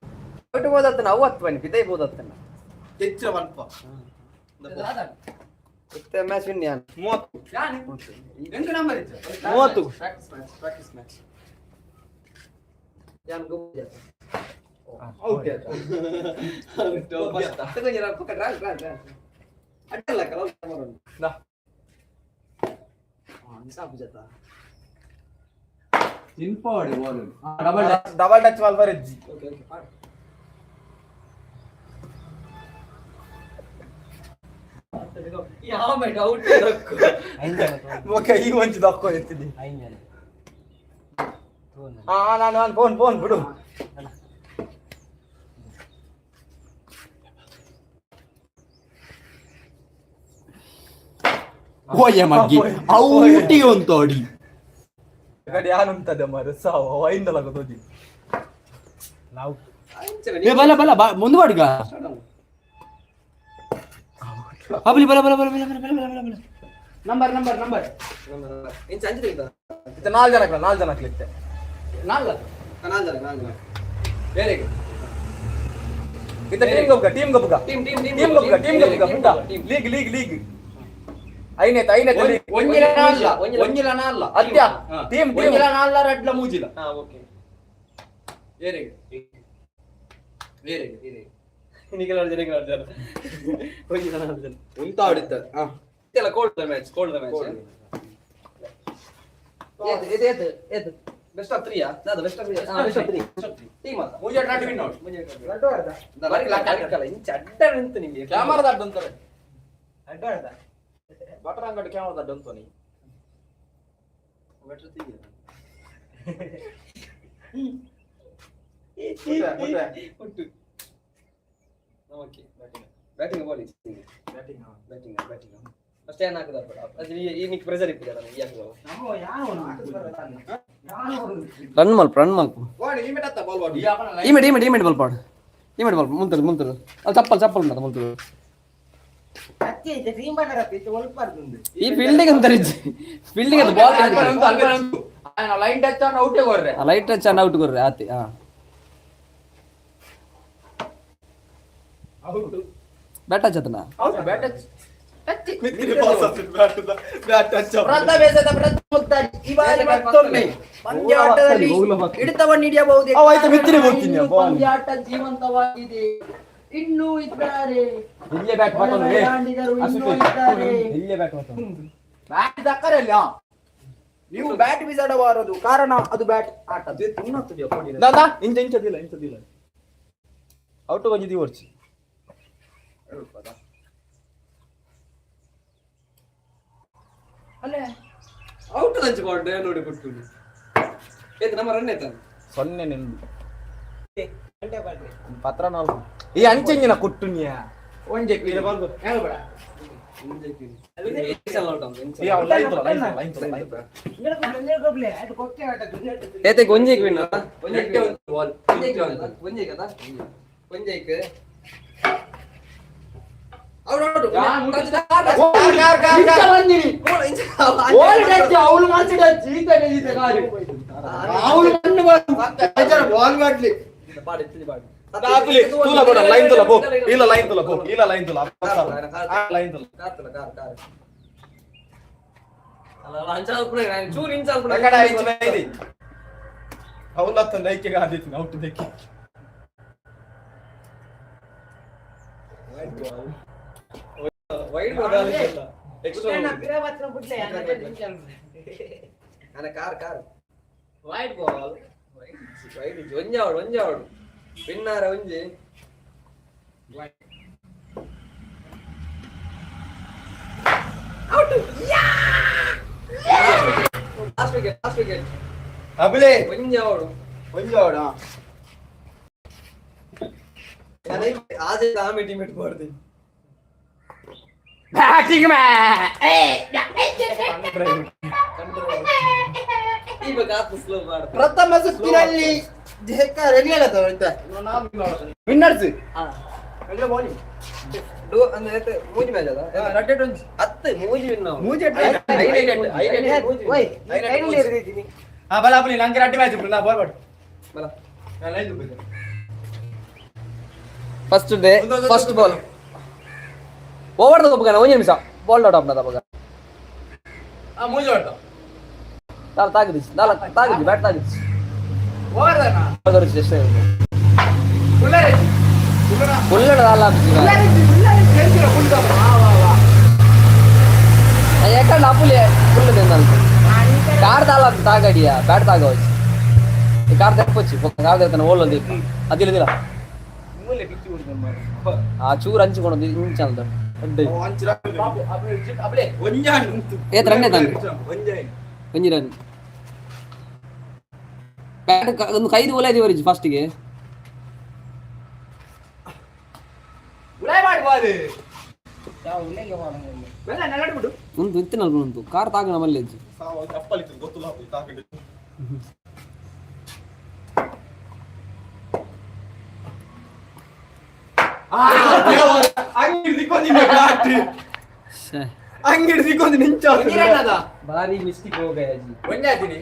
ಔಟ್ ಬೋದಾತನ, ಅವು ಹತ್ತು ಬನ್ನಿ ಪಿದೈ ಬೋದಾತನ. ಹೆಚ್ಚ ಅಲ್ಪ. ಇತ್ತೆ ಮ್ಯಾಚ್ ವಿನ್ ಯಾನ್. 30. ಎಂಟು ನಂಬರ್ ಇತ್ತು. 30. ಪ್ರಾಕ್ಟೀಸ್ ಮ್ಯಾಚ್, ಪ್ರಾಕ್ಟೀಸ್ ಮ್ಯಾಚ್ ಯಾನ್ ಗೋ. ಔಟ್. ಅಡ್ಡಲ್ಲ ಕಲವು ಮರನು. ದಾ. ತಿನ್ಪಾಡಿ ball double. Double touch ball ಬರೆಜ್ಜಿ. Okay okay. ಯಾವ ಔಟ್. ಓಕೆ, ಈ ಒಂಚು ದಕ್ಕೋ ಎತ್ತಿದಿ. ಹಾ, ನಾನು ನಾನು ಫೋನ್ ಫೋನ್ ಬಿಡು. ಓಯ್ ಮಗ್ಗಿ ಔಟಿಗೆ ಒಂದು ಅಡಿ. ಗಡಿ ಯಾನುಂತದೆ ಮಾರೆ ಸಾವು ಐಂದಲ ಗೊತ್ತೋಜಿ. ಏ ಬಲ ಬಲ ಬಾ ಮುಂದೆ ಬಾಡುಗ ಅಬಲಿ ಬಲ ಬಲ ಬಲ ಬಲ ಬಲ ಬಲ ಬಲ ಬಲ. Number number number. ಇಂಚ ಅಂಚೆ ತೆಗಿತಾ. ಇತ್ತೆ ನಾಲ್ ಜನ ಹಾಕ್ಲ, ನಾಲ್ ಜನ ಹಾಕ್ಲಿ ಇತ್ತೆ. ನಾಲ್ಕು. ನಾಲ್ ಜನ, ನಾಲ್ ಜನ ಬೇರೆ. ಇತ್ತೆ ಟೀಮ್ ಗೊಬ್ಬ, ಟೀಮ್ ಗೊಬ್ಬ. Team team. ಟೀಮ್ ಗೊಬ್ಬ, ಟೀಮ್ ಗೊಬ್ಬ ಪುಟ್ಟ. ಲೀಗ್ ಲೀಗ್ ಲೀಗ್ ಐನೇತ್ ಐನೇತ್ ಲೀಗ್. ಒಂಜಿಲ ನಾಲ್ಲ. ಒಂಜಿಲ. ಒಂಜಿಲ ನಾಲ್ಲ. ಅತ್ಯ ಟೀಮ್ ಟೀಮ್. ಒಂಜಿಲ ನಾಲ್ಲ, ರಡ್ಲ ಮೂಜಿಲ. ಹಾ ಓಕೆ. ಬೇರೆ ಬೇರೆ ಬೇರೆ. ನಿಖಿಲ್ ಅರ್ಜುನ್, ನಿಖಿಲ್ ಅರ್ಜುನ್, ಒಂಜಿ ಜನ ಅರ್ಜುನ್. ಉಂತ ಆಡಿತ್ತ. ಇದೆಲ್ಲ ಕೋಲ್ಡ್ ಮ್ಯಾಚ್, ಕೋಲ್ಡ್ ಮ್ಯಾಚ್. ಏತ್ ಏತ್ ಏತ್ ಏತ್ ಬೆಸ್ಟ್ ಆಫ್ 3 ಯಾ ದಾದ? ಬೆಸ್ಟ್ ಆಫ್ 3, ಹಾ ಬೆಸ್ಟ್ ಆಫ್ 3 ಟೀಮ್ ಅತ್ತ. ಮೂಜೆ ಡ್ರಾಟ್ ವಿನ್ ಔಟ್. ಮುಂಜೆ ಅಡ್ಡ ಇಂಚ ಅಡ್ಡ ನಿಂತು ನಿಮಗೆ. ಕ್ಯಾಮರಾ ದಡ್ಡ ಅಂತಾರೆ. ಬಟರ್ ಅಂಗಡಿ ಕ್ಯಾಮರಾ ದಡ್ಡ ಅಂತ ನೀ. ಒಟ್ಟು okay. Batting, bowling? Batting batting. First ಏನ್ ಹಾಕುದ? ಅದು ಈ ನಿಕ್ ಪ್ರೆಷರ್ ಇಪ್ಪಿದೆ ಈ ಹಾಕುದ. Run ಮಲ್ಪ, run ಮಲ್ಪ. ವಾಡಿ ಈ ಮೆಟ್ ಬಾಲ್ ವಾಡಿ. ಈಮೆಟ್ ಈಮೆಟ್ ಈಮೆಟ್ ಬಾಲ್ ಪಾಡು, ಈಮೆಟ್ ಬಾಲ್. ಮುಂತರು ಮುಂತರು ಅಲ್ಲಿ ಚಪ್ಪಲ್ ಚಪ್ಪಲ್ ಉಂಟು ಮುಂತರು. ಈ ಫೀಲ್ಡಿಂಗ್ ಅಂತಾರೆ, ಫೀಲ್ಡಿಂಗ್ ಅದು ಬಾಲ್. ಲೈನ್ ಟಚ್ ಅನ್ನ ಔಟೇ ಕೊರ್ರೆ. ಲೈಟ್ ಟಚ್ ಅನ್ನ ಔಟ್ ಕೊರ್ರೆ ಆತಿ. ಹಾ, ಬ್ಯಾಟ್ ಟಚ್ ಆತನ. Bat touch. Bat bat touch. ಪ್ರಥಮ ಪ್ರಥಮ ಈ ಬಾರಿ ಮತ್ತೊಮ್ಮೆ ಪಂದ್ಯಾಟದಲ್ಲಿ ಹಿಡಿತವನ್ನು ಹಿಡಿಯಬಹುದು. ಅವ ಆಯ್ತು, ಮಿತ್ತಿಗೆ ಹೋಗ್ತೀನಿ, ಇನ್ನು ಬಾಲ್. ಪಂದ್ಯಾಟ ಜೀವಂತವಾಗಿದೆ, ಇನ್ನೂ ಇದ್ದಾರೆ. ಇಲ್ಲೇ ಬ್ಯಾಟ್ ಬಾಟಲ್. ಆಡಿದರು ಇನ್ನೂ ಇದ್ದಾರೆ. ಇಲ್ಲೇ ಬ್ಯಾಟ್ ಬಾಟಲ್. ಬ್ಯಾಟ್ ದಕ್ಕರಲ್ಲ, ನೀವು ಬ್ಯಾಟ್ ಬಿಸಾಡಬಾರದು, ಕಾರಣ ಅದು ಬ್ಯಾಟ್ ಆಟ. ದಾದಾ ಇಂಚ ಇಂಚದಿಲ್ಲ ಇಂಚದಿಲ್ಲ ಔಟ್ ಬಂದಿದ್ದೀವಿ ವರ್ಚಿ. ಔಟ್ ತಂಚು ಬಾಲ್ ನೋಡಿ ಕೊಟ್ಟು. ಏತ್ ನಮ್ಮ ರನ್ ಆಯ್ತಾನ? ಸೊನ್ನೆ ನಿಂದು ಪತ್ರ ನಾಲ್ಕು ಈ ಅಂಚೆಂಜಿನ ಕೊಟ್ಟು ನೀ. ಒಂಜೆ ಈ ಅವ್ ಲೈನ್ ತೊಲ, ಲೈನ್ ತೊಲ, ಲೈನ್ ತೊಲ, ಲೈನ್ ತೊಲ. ಏತಕ್ಕೆ ಒಂಜೆಕ್ ವಿನ್, ಒಂಜೆಕ್ ಒಂಜೆಕ್ ಒಂಜೆಕ್ ಅದ ಒಂಜೆಕ್ ಔಟ್ ಔಟ್. ಅವಳು ಮಾಸಿಡ ಜೀತನೆ ಜೀತ ಕಾರು ಅವಳು ಮಣ್ಣು. ಬಾಲ್ ಮಾಡ್ಲಿ. ದಾಖಲಿ, ತೂಲ ಬೇಡ, ಲೈನ್ ತೊಲ, ಪೋ. ಇಲ್ಲ ಲೈನ್ ತೊಲ, ಪೋ. ಇಲ್ಲ ಲೈನ್ ತೊಲ, ಆ ಲೈನ್ ತೊಲ. ಎಕಡ ಇಂಚಿನ ಇದೆ. ಅವಲತ್ತ ನೈಕೆಗೆ ಆದಿತ್ತು ಔಟ್ ದಕ್ಕಿ. Wide extra car car white ball. Wide ಒಂಜಿ ಆವಡು, ಒಂಜಿ ಆವಡು ವಿನ್ನಾರ ಒಂಜಿ. Out. Last wicket, last wicket. ಅಬುಲೆ ಒಂಜಿ ಅವಳು ಒಂಜಿ ಅವಡ. ಆಜೆ ಆಮೆ ಟೀಮ್ ಇಟ್ಕೊಡ್ತೀನಿ. ಬ್ಯಾಟಿಂಗ್. ಇವಾಗ ಆತು ಸ್ಲೋ ಮಾಡು. ಪ್ರಥಮ ಸುತ್ತಿನಲ್ಲಿ ವಿನ್ನರ್ಸ್. Do ಅಂದ್ರೆ ಏತ್ ಮೂಜಿ ಮ್ಯಾಚ್ ಅದ? ಹತ್ತು ಮೂಜಿ ವಿನ್ ನಾವು. ಮೂಜಿ. ಐನೈದು, ಮೂಜಿ win. ಹಾ ಬಲ ಅಬುಲಿ, ನಂಗೆ ರಡ್ಡಿ ಮ್ಯಾಚ್ ನಾ ಬಾಲ್ ಬಾಡು. ಬಲ. ನಾನು ಐದು ಬಿದ್ದೆ. First day first ball over ತಗೋಬೇಕಣ್ಣ, ಒಂಜಿ ನಿಮಿಷ ಬಾಲ್ ಔಟ್ ಆಪ್ನ ತಗೋಗ. ಆ ಮೂಜಿ ಹೊಡ್ದ. ನಾಲ್ ತಾಗದಿಚ್ಚು, ನಾಲ್ಕು ತಾಗದಿ, ಬ್ಯಾಟ್ ತಾಗದಿಚ್ಚು. ಓವರ್. ಎಷ್ಟು? ಫುಲ್ ಅಲ್ಲ, ಯಾಕಂದ್ರೆ ಅಪ್ಪುಲಿ ಫುಲ್ ತಿಂದಲ್ತು. ಕಾರ್ ತಾಲ ತಾಗಡಿಯ ಬ್ಯಾಟ್ ತಾಗవచ్చు. ಈ ಕಾರ್ ತೆಪ್ಪೊಚ್ಚಿ ಕಾರ್ ತೆತ್ತಾನೆ ಓಲ್ ಒಂದು ಅದಿಲ್ಲದಿಲ್ಲ. ಆ ಚೂರು ಹಂಚಿಕೊಂಡು ಇಂಚಲ್ದ. ಏತ್ ರನ್ ಏತಾನೆ? ಒಂಜಿ. ಒಂಜಿ ರನ್. ಬ್ಯಾಟ್ ಒಂದು ಕೈದು ಓಲೆ ವರಿಜ್ ಫಸ್ಟ್ಗೆ. ಉಳಾಯ್ ಮಾಡ್ಬೋದು. ಒಂದು ಇತ್ತಿನಲ್ಪ ಉಂಟು ಕಾರ್ ತಾಗಣ ಮಲ್ಲೆಜ್ಜು. ಅಪ್ಪಲಿತ್ತು ಗೊತ್ತಿಲ್ಲ ತಾಕಿದ್ದು. ಅಂಗಿಡ್ ದಿಕ್ಕೊಂದು ಬ್ಯಾಟ್. ಶ್ಯೆ. ಅಂಗಿಡ್ ದಿಕ್ಕೊಂದು ನಿಂಚ. ಭಾರಿ ಮಿಸ್ಟೇಕ್ ಹೋಗಯ್ಯ. ಒಂಜಾತಿನಿ.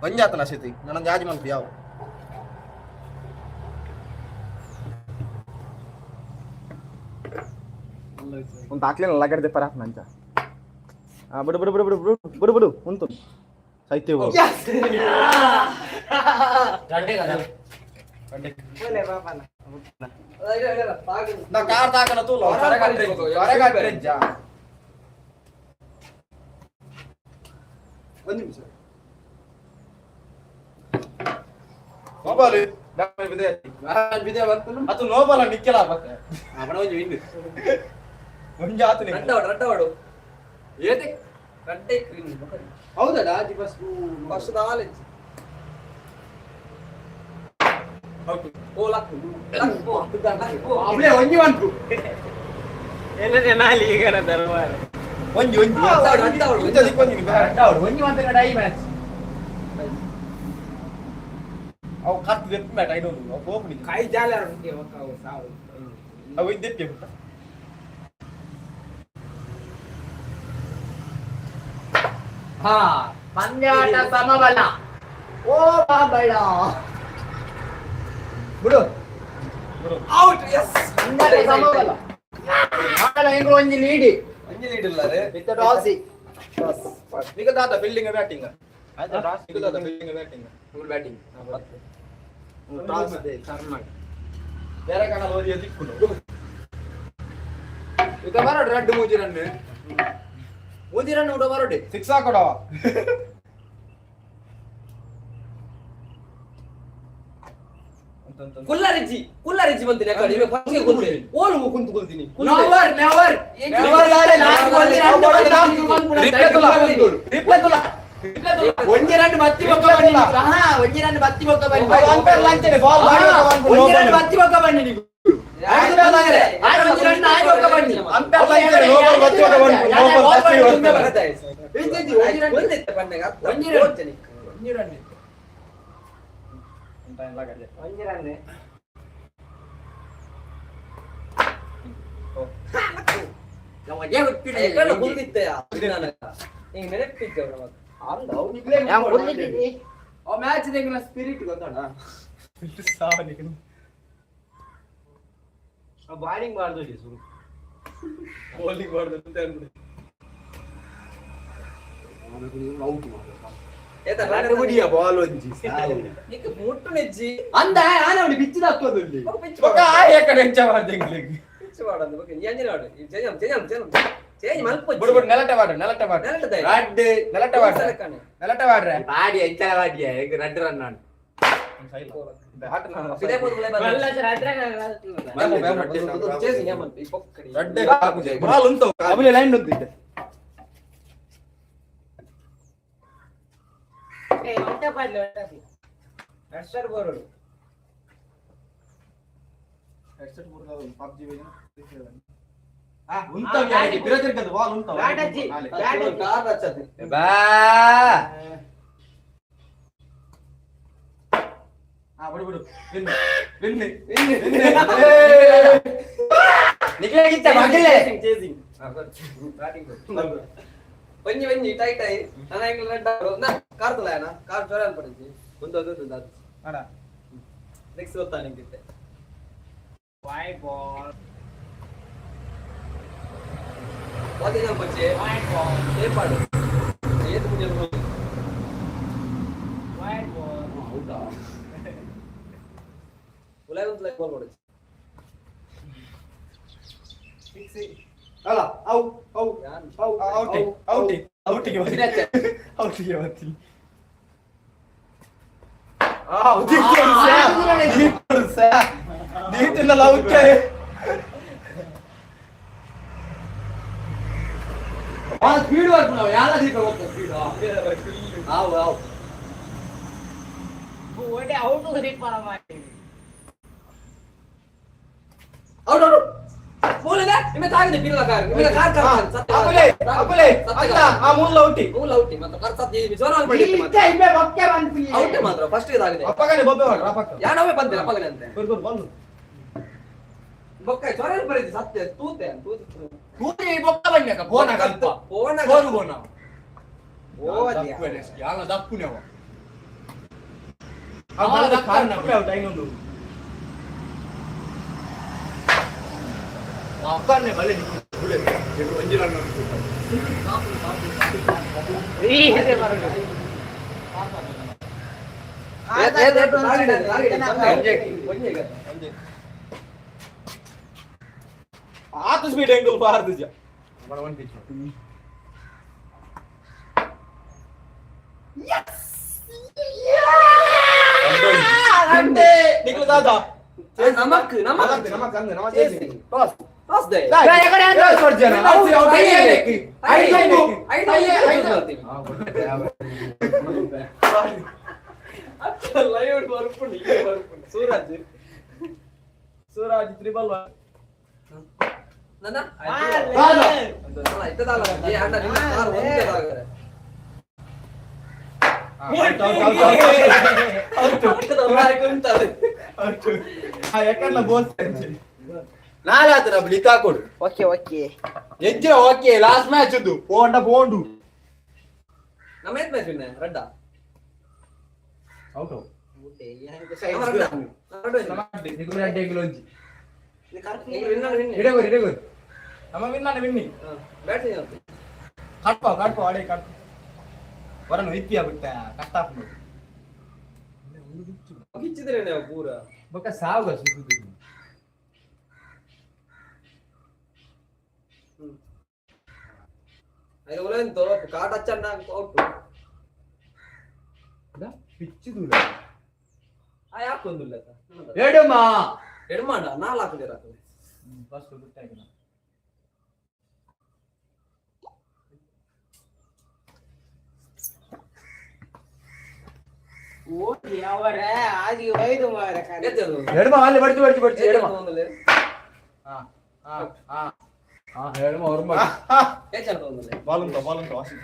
ಒಂಜಾತನ ಶೆತಿ ನನ್ನ ಜಾಜಿ ಮನ್ಪು ಯಾವ. ಒಂದು ಹಾಕ್ಲಿಲ್ಲ ಲಗಡ್ದೆ ಪರ ನಂಚ. ಆ ಬಿಡು ಬಿಡು ಬಿಡು ಬಿಡು ಬಿಡು ಬಿಡು ಬಿಡು ಉಂಟು ಸೈತ್ಯ. ನಾ ಕಾರ್ ತಾಕನ ತೂಲ ಹೊರಗಟ್ರೆ. ಒಂದು ನಿಮಿಷ ನೋಬಾಲ್ ಅದು ನೋಬಾಲ ನಿಕ್ಕೆಲ ಬತ್ತೆ. ಅವನ ಒಂಜಿ ವಿನ್. ಒಂಜಿ ಆತನೆ. ರಡ್ಡವಾಡು. ಏತೆ? ರಡ್ಡೆ ಕ್ರೀಮ್. ಹೌದಾ ಆಜಿ ಫಸ್ಟ್? ಫಸ್ಟ್ ನಾಲೆಜ್ ಓ ಲಕ್ ಲಕ್ ಪೋ ಲಕ್ ಪೋ. ಅವಳೇ ಒಂಜಿ ಒನ್ಪು. ಒಂಜಿ ಒಂಜಿ. ರಡ್ಡವಾಡು, ರಡ್ಡವಾಡು. ಒಂಜಿ ದಿಕ್ಕೊಂಜಿ ಬ್ಯಾಟ್. ಒಂಜಿ ಮಾತ್ರ ಡೈ ಮ್ಯಾಚ್. ಅವು ಕತ್ತು ದೆಪ್ಪು ಮ್ಯಾಟ್ I don't ಅವು ಪೋಪುನಿ. ಕೈ ಜಾಲ ಸಾವು. ಅವು ಇದ್ದೆಪ್ಪೆ ಬಿಟ್ಟ. ಹಾ ಪಂದ್ಯಾಟ ಸಮಬಲ ಓ ಬಾಬಳ ಬಿಡು. Out, S. ಪಂದ್ಯಾಟ ಸಮಬಲ ಆಟಲ ಎಂಗ್ಳು ಒಂಜಿ ಲೀಡಿ. ಒಂಜಿ ಲೀಡ್ ಇಲ್ಲ ರೇ. ವಿತ್ ಟಾಸಿ. ನಿಕ ದಾತ ಫೀಲ್ಡಿಂಗ್ ಬ್ಯಾಟಿಂಗ್, ನಿಕ ದಾತ ಫೀಲ್ಡಿಂಗ್ ಬ್ಯಾಟಿಂಗ್? ಬ್ಯಾಟಿಂಗ್. ಟಾಸ್ ಬೇರೆ ಕಾಣ ಓದಿ ದಿಕ್ಕುಂಡು. ಇತ ಬರೋಡು ರಡ್ಡು ಮೂಜಿ ರನ್, ಮೂಜಿ ರನ್ ಉಡ ಬರೋಡೆ. ಸಿಕ್ಸ್ ಹಾಕೊಡವ. ಕುಲ್ಲರಿಜಿ ಕುಲ್ಲರಿಜಿ ಬಂತೀನಿ ಯಾಕಂದ್ರೆ ಇವಾಗ ಫಸ್ಟ್ಗೆ ಕುಲ್ತೀನಿ ಓಲು ಕುಂತು ಕುಲ್ತೀನಿ. Never never never. ರಿಪ್ಲೈ ತುಲ. ಒಂಜಿ ರನ್ ಬತ್ತಿ ಬೊಕ್ಕ ಬನ್ನಿ ನೀಕು. ಹಾ ಒಂಜಿ ರನ್ ಬತ್ತಿ ಬೊಕ್ಕ ಬನ್ನಿ. ಅಂಪೈರ್ ಲಂಚನೆ ಬಾಲ್. ಒಂಜಿ ರನ್ ಬತ್ತಿ ಬೊಕ್ಕ ಬನ್ನಿ ನೀಕು. ಆರು ಒಂಜಿ ರನ್ ಆಯ್ ಬೊಕ್ಕ ಬನ್ನಿ. ಅಂಪೈರ್ ಲಂಚನೆ ನೋ ಬಾಲ್ ಬತ್ತಿ ಬೊಕ್ಕ ಬನ್ನಿ, ನೋ ಬಾಲ್ ಬತ್ತಿ ಬೊಕ್ಕ. ಇಜ್ಜಿ, ಒಂಜಿ ರನ್. ಒಂಜಿ ರನ್. ಒಂಜಿ ರನ್, ಒಂಜಿ ರನ್. ಮ್ಯಾಚ್ ಸ್ಪಿರಿಟ್ ಗೊತ್ತೋಣ. ಬಾಲಿಂಗ್ ಮಾಡ್ದು. ಬೌಲಿಂಗ್ ಮಾಡ್ದು ಅಂತ ಅನ್ಬಿಡಿ. ಬಾಲ್ ಒಂಜಿ. ಮುಟ್ಟು ನೆಜ್ಜಿ. ಅಂದ ಆನವಡಿ ಬಿಚ್ಚಿದ ಹಾಕೋದು. ಬೊಕ್ಕ ಆ ಏಕಡೆ ಎಂಚ ಮಾಡ್ದೆ ಎಂಕ್ಲೆಗ್. ಪಿಚ್ ಮಾಡೋದು ಓಕೆ ಎಂಜಿನ ಮಾಡು ಚೇಂಜ್ ಚೇಂಜ್ ಚೇಂಜ್ ಚೇಂಜ್ ಮಲ್ಪ. ಬಿಡು ಬಿಡು, ನೆಲಟೆ ಬಾಡ್ರೆ, ನೆಲಟೆ ಬಾಡ್ರೆ. ನೆಲಟೆ. ರಡ್ಡು ನೆಲಟೆ ಬಾಡ್ರೆ, ನೆಲಟೆ ಬಾಡ್ರೆ. ಬಾಡಿ ಎಂಚಲ ಬಾಡಿಯ ಈಗ ರಡ್ಡು ರನ್ ನಾನು. ರಡ್ಡೆ ಬಾಲ್ ಉಂಟು ಅಬುಲೆ ಲೈನ್ ಉಂಟು. ಬಾ. ನಿಕ್ಲೆಗಿತ್ತ ಮಗಲೇ. ಒಂಜಿ ಒಂಜಿ ಟೈಟ್ ಆಯಿ ನಾನು ಎಂಗ್ಲ ರೆಡ್ ನಾ ಕಾರ್ ತುಲಾಯನ ಕಾರ್ ಜ್ವರ ಅನ್ಪಡಿಜಿ ಒಂದು ಅದು ಒಂದು ಅದು ನೆಕ್ಸ್ಟ್ ಗೊತ್ತಾ ನಿಂಗಿತ್ತೆ. White ball. ವಾದಿನ ಬಚ್ಚೆ. White ball. ಏಪಾಡು ಏತು ಮುಂಜೆ. White ball. ಹೌದಾ? ಉಲಾಯ್ ಒಂದು ಲೈಕ್ ಬಾಲ್ ಹೊಡಿச்சு. ಅಲ್ಲ, ಔ ಔ ಔ ಔಟಿ ಔಟಿ ಔಟಿಗೆ ಬರ್ತೀನಿ, ಔಟಿಗೆ ಬರ್ತೀನಿ. ಆ ನೀತಿಲ್ಲ ಔಟೆ. ಸ್ಪೀಡ್ ವರ್ಕ್ ನಾವು ಯಾರ ಸ್ಪೀಡ್ ಆವು ಆವು. ಒಳ್ಳೆ ಔಟ್ ರಿಪಾರ ಮಾಡಿ. ಔಟ್ ಔಟ್ ಮೂಲೆದ ನಿಮ್ಮೆ ತಾಗಿದೆ ಬಿಲ್ಲ ಕಾರ್ ನಿಮ್ಮೆ ಕಾರ್ ಕಾರ್. ಅಕುಲೆ ಅಕುಲೆ ಅಲ್ಲ, ಆ ಮೂಲ ಔಟಿ. ಮೂಲ ಔಟಿ ಮತ್ತೆ ಕಾರ್ ಸತ್ ಜೋರ ಅನ್ಪಡಿ. ಇತ್ತೆ ಇಬ್ಬೆ ಬೊಕ್ಕೆ ಬಂತು. ಔಟ್ ಮಾತ್ರ ಫಸ್ಟ್ ಇದಾಗಿದೆ. ಅಪ್ಪಗನೆ ಬೊಬ್ಬೆ ಮಾಡ್ರ ಅಪ್ಪಕ್ಕ. ಯಾನವೇ ಬಂದಿಲ್ಲ ಅಪ್ಪಗನೆ ಅಂತೆ. ಬರ್ ಬರ್ ಬಂದು. ಬೊಕ್ಕ ಜ್ವರ ಬರೀತಿ ಸತ್ಯ ತೂತೆ ತೂತೆ. ತೂತಿ ಬೊಕ್ಕ ಬನ್ನಕ ಬೋನ ಕಲ್ಪ. ಬೋನ. ಬೋನು ಬೋನ. ಓದಿಯ. ಯಾಲ ದಪ್ಪುನೆವ. ಆ ಬಲದ ಕಾರ್ ನಪ್ಪೆ ಔಟ್ ಐನೊಂದು. ಅಪ್ಪನೇ ಬಲೆ ಬುಲೆ ಒಂಜಿ ರನ್. ಈ ಹೆದೆ ಬರಲು. ಆತ ಸ್ಪೀಡ್ ಎಂಗಲ್ ಬಾರ್ದು ಜ. ನಿಕ್ಲು ದಾದಾ. ನಮಕ್ ನಮಕ್. ನಮಕ್ ಅಂದ ನಮಕ್. Toss toss they. Live ಬರ್ಪುಂಡು ಈಗ ಬರ್ಪುಂಡು ಸೂರಜ್. ಸೂರಾಜ್ ತ್ರಿಬಲ್. ನನ್ನ ಇತ್ತದಲ್ಲ ಏ ಅಣ್ಣ, ನಿನ್ನ ಕಾರ್ ಒಂದೇ ದಾಗರೆ. ಯಾಕಂದ್ರೆ ಬೋಲ್. ನಾಳೆ ಬಲಿತಾ ಕೊಡು. Okay okay. ಎಂಚಿನ okay? Last match ಉಂದು ಪೋಂಡ ಪೋಂಡು. ನಮ್ಮ ಏತ್ ಮ್ಯಾಚ್ ವಿನ್ ರಡ್ಡ? ಔಟ್. ನಮ್ಮ ರಡ್ಡ ರಡ್ಡ win. ಈಗ win ಅಂದ್ರೆ win. ಇಡಗೋರಿ ಇಡಗೋರಿ ನಮ್ಮ ವಿನ್ ವಿನ್ನಿ. Batting ಆಗ್ತದೆ. ಕಟ್ಪ ಕಟ್ಪ ಅಡೆ ಕಟ್ಪ ಬರನು ಇಪ್ಪಿಯ ಬಿಟ್ಟ ಕಷ್ಟ ಹಾಕ್ಬೋದು. ಕಿಚ್ಚಿದ್ರೆ ನೀವು ಪೂರ. ಬೊಕ್ಕ ಸಾವು. ಐದು ಉಲಂತು ಕಾಟ್ ಹಚ್ಚಣ್ಣ ಔಟ್. ಪಿಚ್ಚು ದೂರ. ಆ ಯಾಕೊಂದಿಲ್ಲ. ಎಡಮ. ಎಡ್ಮಾಂಡ ನಾಲ್ ಹಾಕಿದಿರ. ಫಸ್ಟ್ ಬಿಟ್ಟಾಗಿಲ್ಲ. ಓಡಿ ಅವರ ಆದಿ ಒಯ್ದು ಮಾರ. ಎಡಮ ಅಲ್ಲಿ ಬಡ್ತು ಬಡ್ತು ಬಡ್ತು ಎಡಮ. ಹಾ ಹಾ ಹಾ. ಎಡಮ ಹೊರಮ. ಬಾಲ್ ಉಂಟು ಬಾಲ್ ಉಂಟು ವಾಸಿ.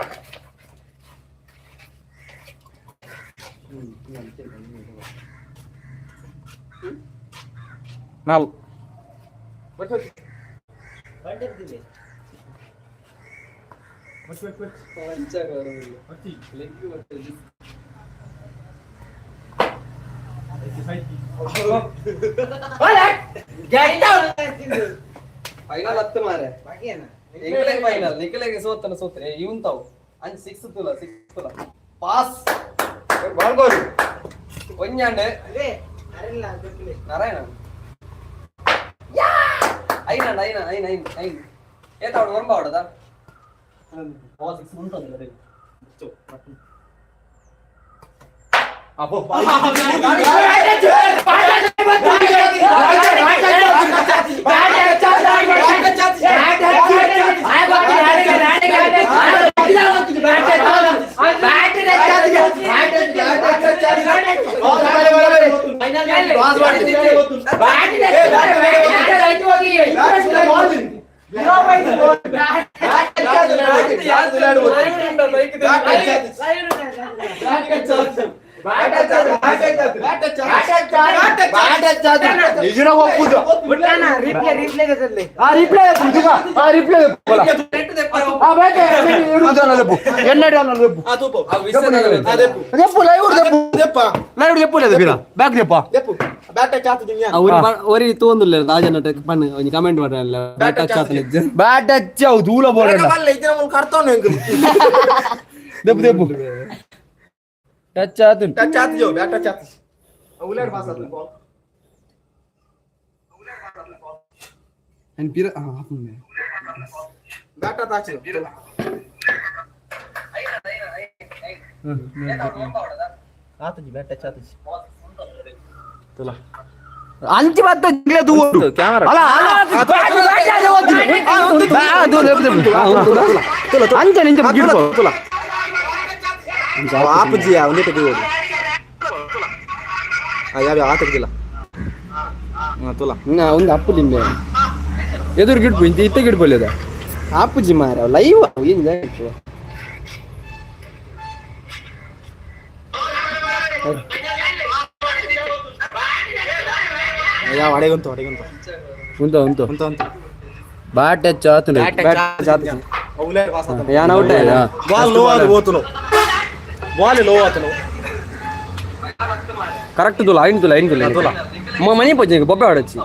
ನಾಲ್ ಬಂದಿರ್ತೀನಿ. ಫೈನಲ್ ಹತ್ತು ಮಾರೆ. ಬಗೆನ. ಎಂಕಲೆಗ್ ಫೈನಲ್ ನಿಖಲೆಗೆ ಸೋತನ ಸೋತ್ರೆ ಇವನ್ ತಾವು ಅಂಚ್ ಸಿಕ್ಸ್ ತುಲ ಸಿಕ್ಸ್ ತುಲ ಪಾಸ್. ಬಾಲ್ಗೋರು. ಒಂಜಾಂಡೆ. ಅದೇ ಅರಿಲ್ಲ ಗೊತ್ತಿಲ್ಲ. ನಾರಾಯಣ ಐನ ಐನ ಐನ್ ಐನ್ ಐನ್ ಏತ ಅವಡು ಒರಂಬ ಅವಡದ ಸಿಕ್ಸ್ ಉಂಟಂದ್ರೆ. ಒರಿ ತೂಂದುಲ್ಲ ರಾಜನ ಪಣ್ಣು ಒಂಜಿ ಕಮೆಂಟ್ ಮಾಡಲ್ಲ ಬ್ಯಾಟ್ ಟಚ್ ಆತನ. ಬ್ಯಾಟ್ ಟಚ್ ಅವು ದೂಲ ಬೋಡ. ದೆಪ್ಪು ದೆಪ್ಪು ಟಚ್ ಆತು. ಟಚ್ ಆತು, ಬ್ಯಾಟ್ ಟಚ್ ಆತು. ಉಲೇಡ್ ಪಾಸ್ ಆತು ಬಾಲ್. ಅಂಡ್ ಪಿರ ಆಪುಂಡೆ. Bat touch. ಆತು, ಬ್ಯಾಟ್ ಟಚ್ ಆತು. ಅಂಚಿ ಬತ್ತ ದೂರು ಅಲ್ಲ ಅಲ್ಲ, ಅಂಚೆ ನಿಂಚೆ ಗಿಡ್ಕೊ. ಆಪುಜಿ ಒಂದೇ ತೆಗಿಬೋದು. ಯಾವ ಆತಕ್ಕಿಲ್ಲ ತುಲಾ. ಒಂದು ಅಪ್ಪು ಲಿಂಬೆ. ಎದುರು ಗಿಡ್ಪು ಇಂಚೆ ಇತ್ತೆ ಗಿಡ್ಪೊಲಿಯದ. ಆಪುಜಿ ಮಾರ ಲೈವ್ ಏನು. ಯಾವ ಅಡೆಗಂತು ಅಡೆಗಂತು. ಉಂತ ಉಂತು. ಉಂತ ಉಂತ. ಬ್ಯಾಟ್ ಟಚ್ ಆತು. ಉಲೇಡ್ ಪಾಸ್ ಆತು. ಯಾನ್ ಔಟ್. ಬಾಲ್ ಲೋ ಆದು ಹೋತನು, ಬಾಲ್ ಲೋ ಆತನು. ಕರೆಕ್ಟ್ ತುಲ ಐನ್ ತುಲ ಐನ್ ತುಲ ತುಲ ಮನಿ ಪೋಜಿ ಬೊಬ್ಬೆ ಆಡಚ್ಚಿ.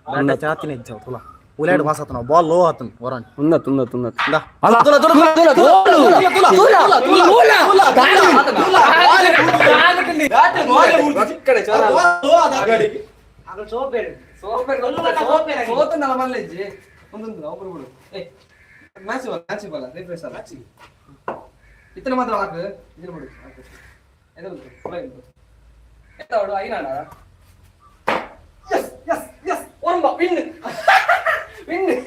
ಬ್ಯಾಟ್ ಟಚ್ ಆತಿನ ಇಜ್ಜ ತುಲಾ. ಉಲೇಡ್ ಪಾಸ್ ಆತನು, ಬಾಲ್ ಲೋ ಆತನು ವರನ್. ಉಂದತ್ ಉಂದತ್ ಉಂದತ್. ಅಲ್ಲ ತುಲ ತುಲ ತುಲ ತುಲ ತುಲ ತುಲ. ಇತ್ತನ ಮಾತ್ರ ಹಾಕು ಇದನ್ನ ಬಿಡು ಹಾಕು. ಎದ ಬಂತು ಎತ್ತ ಅವಡು ಐನಾಡ. S S S ಒರಂಬ win win. Win win.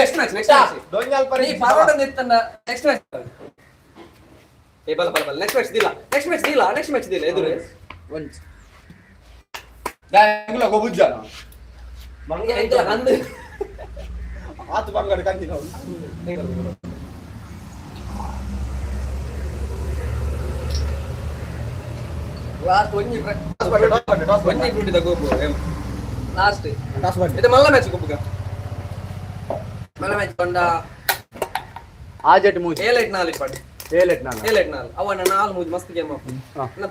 Next match, next match. ನೀ ಫಾರ್ವರ್ಡ್ ನಿತ್ತನ್ನ ನೆಕ್ಸ್ಟ್ ಮ್ಯಾಚ್. ಏ ಬಲ ಬಲ ಬಲ, ನೆಕ್ಸ್ಟ್ ಮ್ಯಾಚ್ ದಿಲ್ಲ, ನೆಕ್ಸ್ಟ್ ಮ್ಯಾಚ್ ದಿಲ್ಲ, ನೆಕ್ಸ್ಟ್ ಮ್ಯಾಚ್ ದಿಲ್ಲ ಎದುರು. ಮಂಗೆ ಎಂತಲ ಕಂದು. ಆತು ಬಂಗಾರ ಕಂದಿನ. ಲಾಸ್ಟ್ ಒಂಜಿ ಒಂಜಿ ಫ್ರೂಟಿದ ಗೋಪು ಲಾಸ್ಟ್. ಇದು ಮಲ್ಲ ಮ್ಯಾಚ್ ಗೊಬ್ಬುಗ, ಮಲ್ಲ ಮ್ಯಾಚ್ ಕೊಂಡ. ಆಜೆಟ್ ಮೂಜಿ. ಏಳೆಟ್ ನಾಲ್ ಇಪ್ಪಡು. ಏಳೆಟ್ ನಾಲ್. ಏಳೆಟ್ ನಾಲ್ ಅವನ ನಾಲ್ ಮೂಜಿ ಮಸ್ತ್ ಗೇಮ್.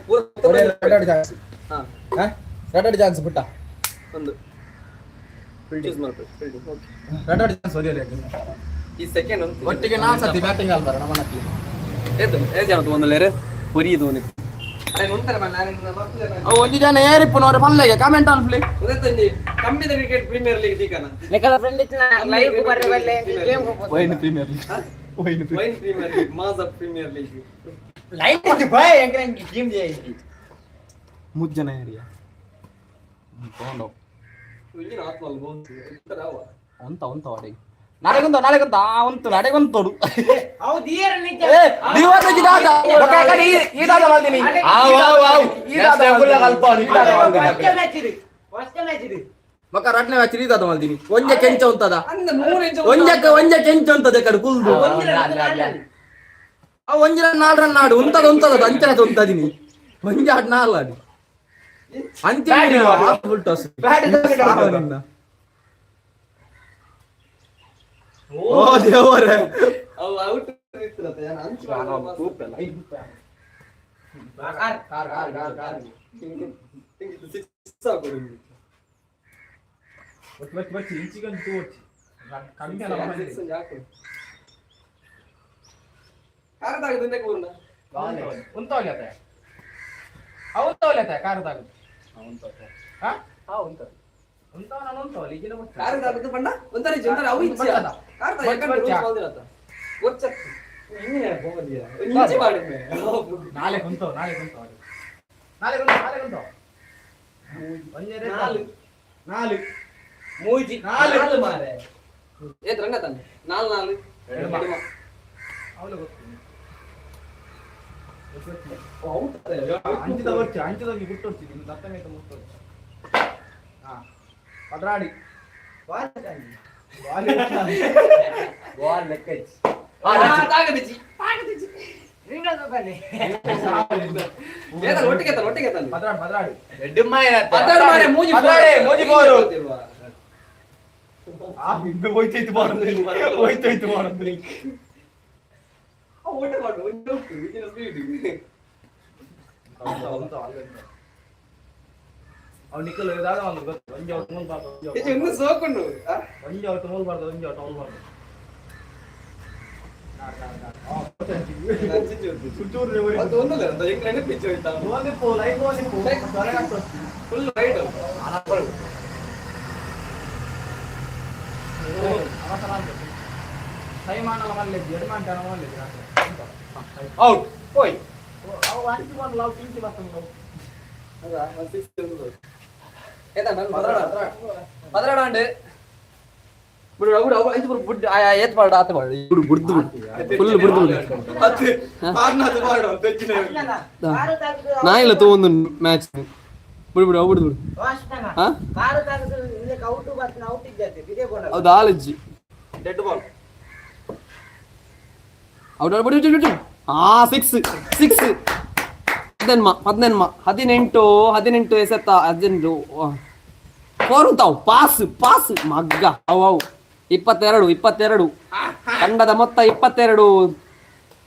ಪೂರ ಹಾ. ರೆಡ್ ಚಾನ್ಸ್ ಬಿಟ್ಟ. ಒಂದು ಚೂಸ್ ಮಾಡ್ಬೇಕು okay. Red chance ಹೊಡಿಯಲಿ. ಈ ಸೆಕೆಂಡ್ ಒಂದು. ಒಟ್ಟಿಗೆ ನಾಲ್ ಸತಿ ಬ್ಯಾಟಿಂಗ್ ಆಲ್ಬಾರ ನಮ್ಮನ್ನ. ಏತು ಏ ಜನ ಒಂದು ಲೇರೆ ಪೊರಿಯದು ಒಂದು ಒಂಜಿ ಜನ ಏರಿಪ್ಪುನವರು ಪಲ್ಲೆಗೆ comment on play. ಉದತ್ತೊಂಜಿ ಕಮ್ಮಿದ cricket premier league ದೀಕನ. ನಿಕಲ friend ಇತ್ತಿನ live ಬರ್ರೆ ಬಲ್ಲೆ game. Wine premier league, wine. Wine premier league, ಮಾಜ premier league. Live ಬಾಯ್ ಎಂಕರೆ ಗೇಮ್ ಜೈ. ಮುಜ್ಜನ ಏರಿಯಾ. ಇಲ್ಲಿನ ಆತ್ಮಲ್ ಬೋನ್ಸ್ ಅವ. ಉಂತ ಉಂತ ವಾಡಿ ನಾಳೆಗೊಂದು ನಾಳೆಗೊಂದು ಆ ಉಂತು ನಾಳೆಗೊಂದು ತೋಡು. ಅವು ದಿಯರ್ ನಿಜ. ಏ ದಿವಸ ದಾದ ಬೊಕ್ಕ ಕಡೆ ಈ ದಾದ ಮಲ್ದಿನಿ. ಆವ್ ಆವ್ ಆವ್. ಈ ದಾದ ಮಲ್ದಿನಿ, ಈ ದಾದ ಮಲ್ದಿನಿ. ಫಸ್ಟ್ ಮ್ಯಾಚ್ ಇದು, ಫಸ್ಟ್ ಮ್ಯಾಚ್ ಇದು. ಬೊಕ್ಕ ರಡ್ನೆ ಮ್ಯಾಚ್ ಈ ದಾದ ಮಲ್ದಿನಿ. ಒಂಜೆ ಕೆಂಚ ಉಂತದ. ಅಂದ ಮೂರು ಇಂಚ. ಒಂಜಕ್ಕೆ ಒಂಜೆ ಕೆಂಚ ಉಂತದ ಕಡೆ ಕುಲ್ದು. ಆ ಒಂಜಿ ರನ್ ನಾಲ್ ರನ್ ಆಡು ಉಂತದ ಉಂತದ ಅಂಚನೆ ಉಂತದಿನಿ. ಒಂಜಿ ಆಡ್ ನಾಲ್ ಆಡಿ ಅಂಚೆ ಫುಲ್ ಟಾಸ್. ಓ ದೇವರೇ. ಅವು ಔಟ್ ಇತ್ತಿರತ್ತೆ ನಾನು ಅಂಚು. Car car car car. Six ಹಾಕೊಡು. ಬಚ್ಚಿ ಬಚ್ಚಿ ಬಚ್ಚಿ ಇಂಚಿಗೊಂದು ತೂ వచ్చಿ ಕಮ್ಮಿ ಅಲ್ಲ. ಸಿಕ್ಸ್ ಒಂಜಿ ಹಾಕೊಡು. ಕಾರ್ ತಾಗದು ಇಂದಕ್ಕೆ ಊರ್ನ. ಉಂತವಲೆ ಉಂತವಲೆ ಕಾರ್ ತಾಗದು. ಹಾ ಹಾ ಉಂಟು. ಉಂತವ ನಾನು ಉಂತವಲೆ ಈಗಿನ. ಕಾರ್ ತಾಗದು ಪಂಡ ಒಂಥರ ಇಜ್ಜಿ, ಒಂಥರ ಅವು ಇಜ್ಜಿ. ಬರ್ತದ. ಕಾರ್ ತಾಗ ಬಚ್ಚಿ ಯಾಕಂದ್ರೆ ಬಚ್ಚಿ. ರೂಲ್ಸ್ ಬಂದಿರತ್ತ. ಗೊಚ್ಚತ್ತು. ಇನ್ನೇ ಹೋಗದಿಯ. ಇಂಚಿ ಮಾಡಿದ್ಮೆ. ನಾಳೆ ಕುಂತವ ನಾಳೆ ಕುಂತವ ನಾಳೆ ಕುಂತವ ನಾಳೆ ಕುಂತವ. ಒಂಜೆ ನಾಲ್. ನಾಲ್. ಮೂಜಿ. ನಾಲ್. ನಾಲ್ ಮಾರೆ. ಏತ್ ರಂಗ ತಾನೆ? ನಾಲ್ ನಾಲ್. ಎಡ್ಮ. ಎಡ್ಮ. ಅವಳು ಗೊತ್ತು. ಓ, ಔಟ್ ಅದೇ. ಅಂಚಿದ ಬರ್ಚಿ ಅಂಚಿದೋಗಿ ಬಿಟ್ಟು ನಿನ್ನ ದತ್ತ ಮೇತ ಮುಟ್ಟು. ಹಾ ಪದ್ರಾಡಿ. ಬಾಲ್ ಲೆಕ್ಕ ಇಚ್ಚಿ. ಆ, ತಾಗದಿಜ್ಜಿ. ತಾಗದಿಜ್ಜಿ. ಏತಲ್ಲ, ಒಟ್ಟಿಗೆ ಎತ್ತಲ್ಲ, ಒಟ್ಟಿಗೆ ಎತ್ತಲ್ಲ. ಪದ್ರಾಡಿ ಪದ್ರಾಡಿ. ಎಡ್ಡುಮ್ಮ ಏನತ್ತ? ಪದ್ರಾಡು ಮಾರ್ರೆ, ಮೂಜಿ ಪದ್ರಾಡಿ, ಮೂಜಿ ಬೋರು. ಗೊತ್ತಿಲ್ವಾ? ಆ ಇಂದು ಹೋಯ್ತೈತು ಬಾರಂದ್ರೆ ಹೋಯ್ತೈತು ಬಾರಂದ್ರೆ. ಆ, ಊಟ ಮಾಡು, ಒಂದು ಉಂಟು, ಇದಿನ speed. ಅವ್ನು ನಿಕ್ಕಲು ಇದಾಗ ಒಂದು ಗೊತ್ತು ಒಂಜಿ ಅವ್ರು ಮೂಲ್ಬಾರ್ದು ಒಂಜಿ ಇದು ಅವ್ರು ಇನ್ನೂ ಸೋಕುಂಡು. ಆ? ಒಂಜಿ ಅವ್ರು ಮೂಲ್ಬಾರ್ದು ಒಂಜಿ ಅವ್ರು ಮೂಲ್ಬಾರ್ದು. ಅದು ಒಂದಲ್ಲ, ಅದು ಹೆಂಗ್ ನೆನಪಿಚ್ಚು ಹೋಯ್ತಾ? Full wide. Out ಹೋಯ್. ಅದ, ಒಂದ್ six ಉಂಟು. ಏತಾ, ನಾನು ಪದ್ರಾಡು, ಪದ್ರಾಡು ಅಂಡ್. ಬಿಡು, ಬಿಡು, ಅವು ಐದು ಬಿಡು, ಬುಡ್, ಆ, ಆ, ಏತ್ ಪಾಡು, ಆತ ಪಾಡು. ಬಿಡು, ಬುಡ್ದು ಬಿಡು. ಫುಲ್ ಬುಡ್ದು ಬಿಡು. ನಾ ಇಲ್ಲ ತಗೊಂಡು ಮ್ಯಾಚ್. ಬಿಡು ಬಿಡು, ಅವು ಬಿಡು ಬಿಡು. ಹಾ? ಕಾರು ತಾಗದು ಇದಕ್ಕೆ ಔಟು ಬರ್ತನ ಔಟ್ ಇದ್ದತೆ ಬಿದೆ ಬೋಣ. ಅದು ಆಲಜ್ಜಿ. Dead ball. Out ಬಿಡು ಬಿಡು ಬಿಡು. ಆ ಸಿಕ್ಸ್ ಸಿಕ್ಸ್. ಹದಿನೆನ್ಮ ಹದಿನೆನ್ಮ 18 18 ಎಸೆತ್ತ 18 ಫೋರ್ ತಾವು ಪಾಸ್ ಪಾಸ್ ಮಗ್ಗ ಅವು ಅವು 22 22 ತಂಡದ ಮೊತ್ತ 22.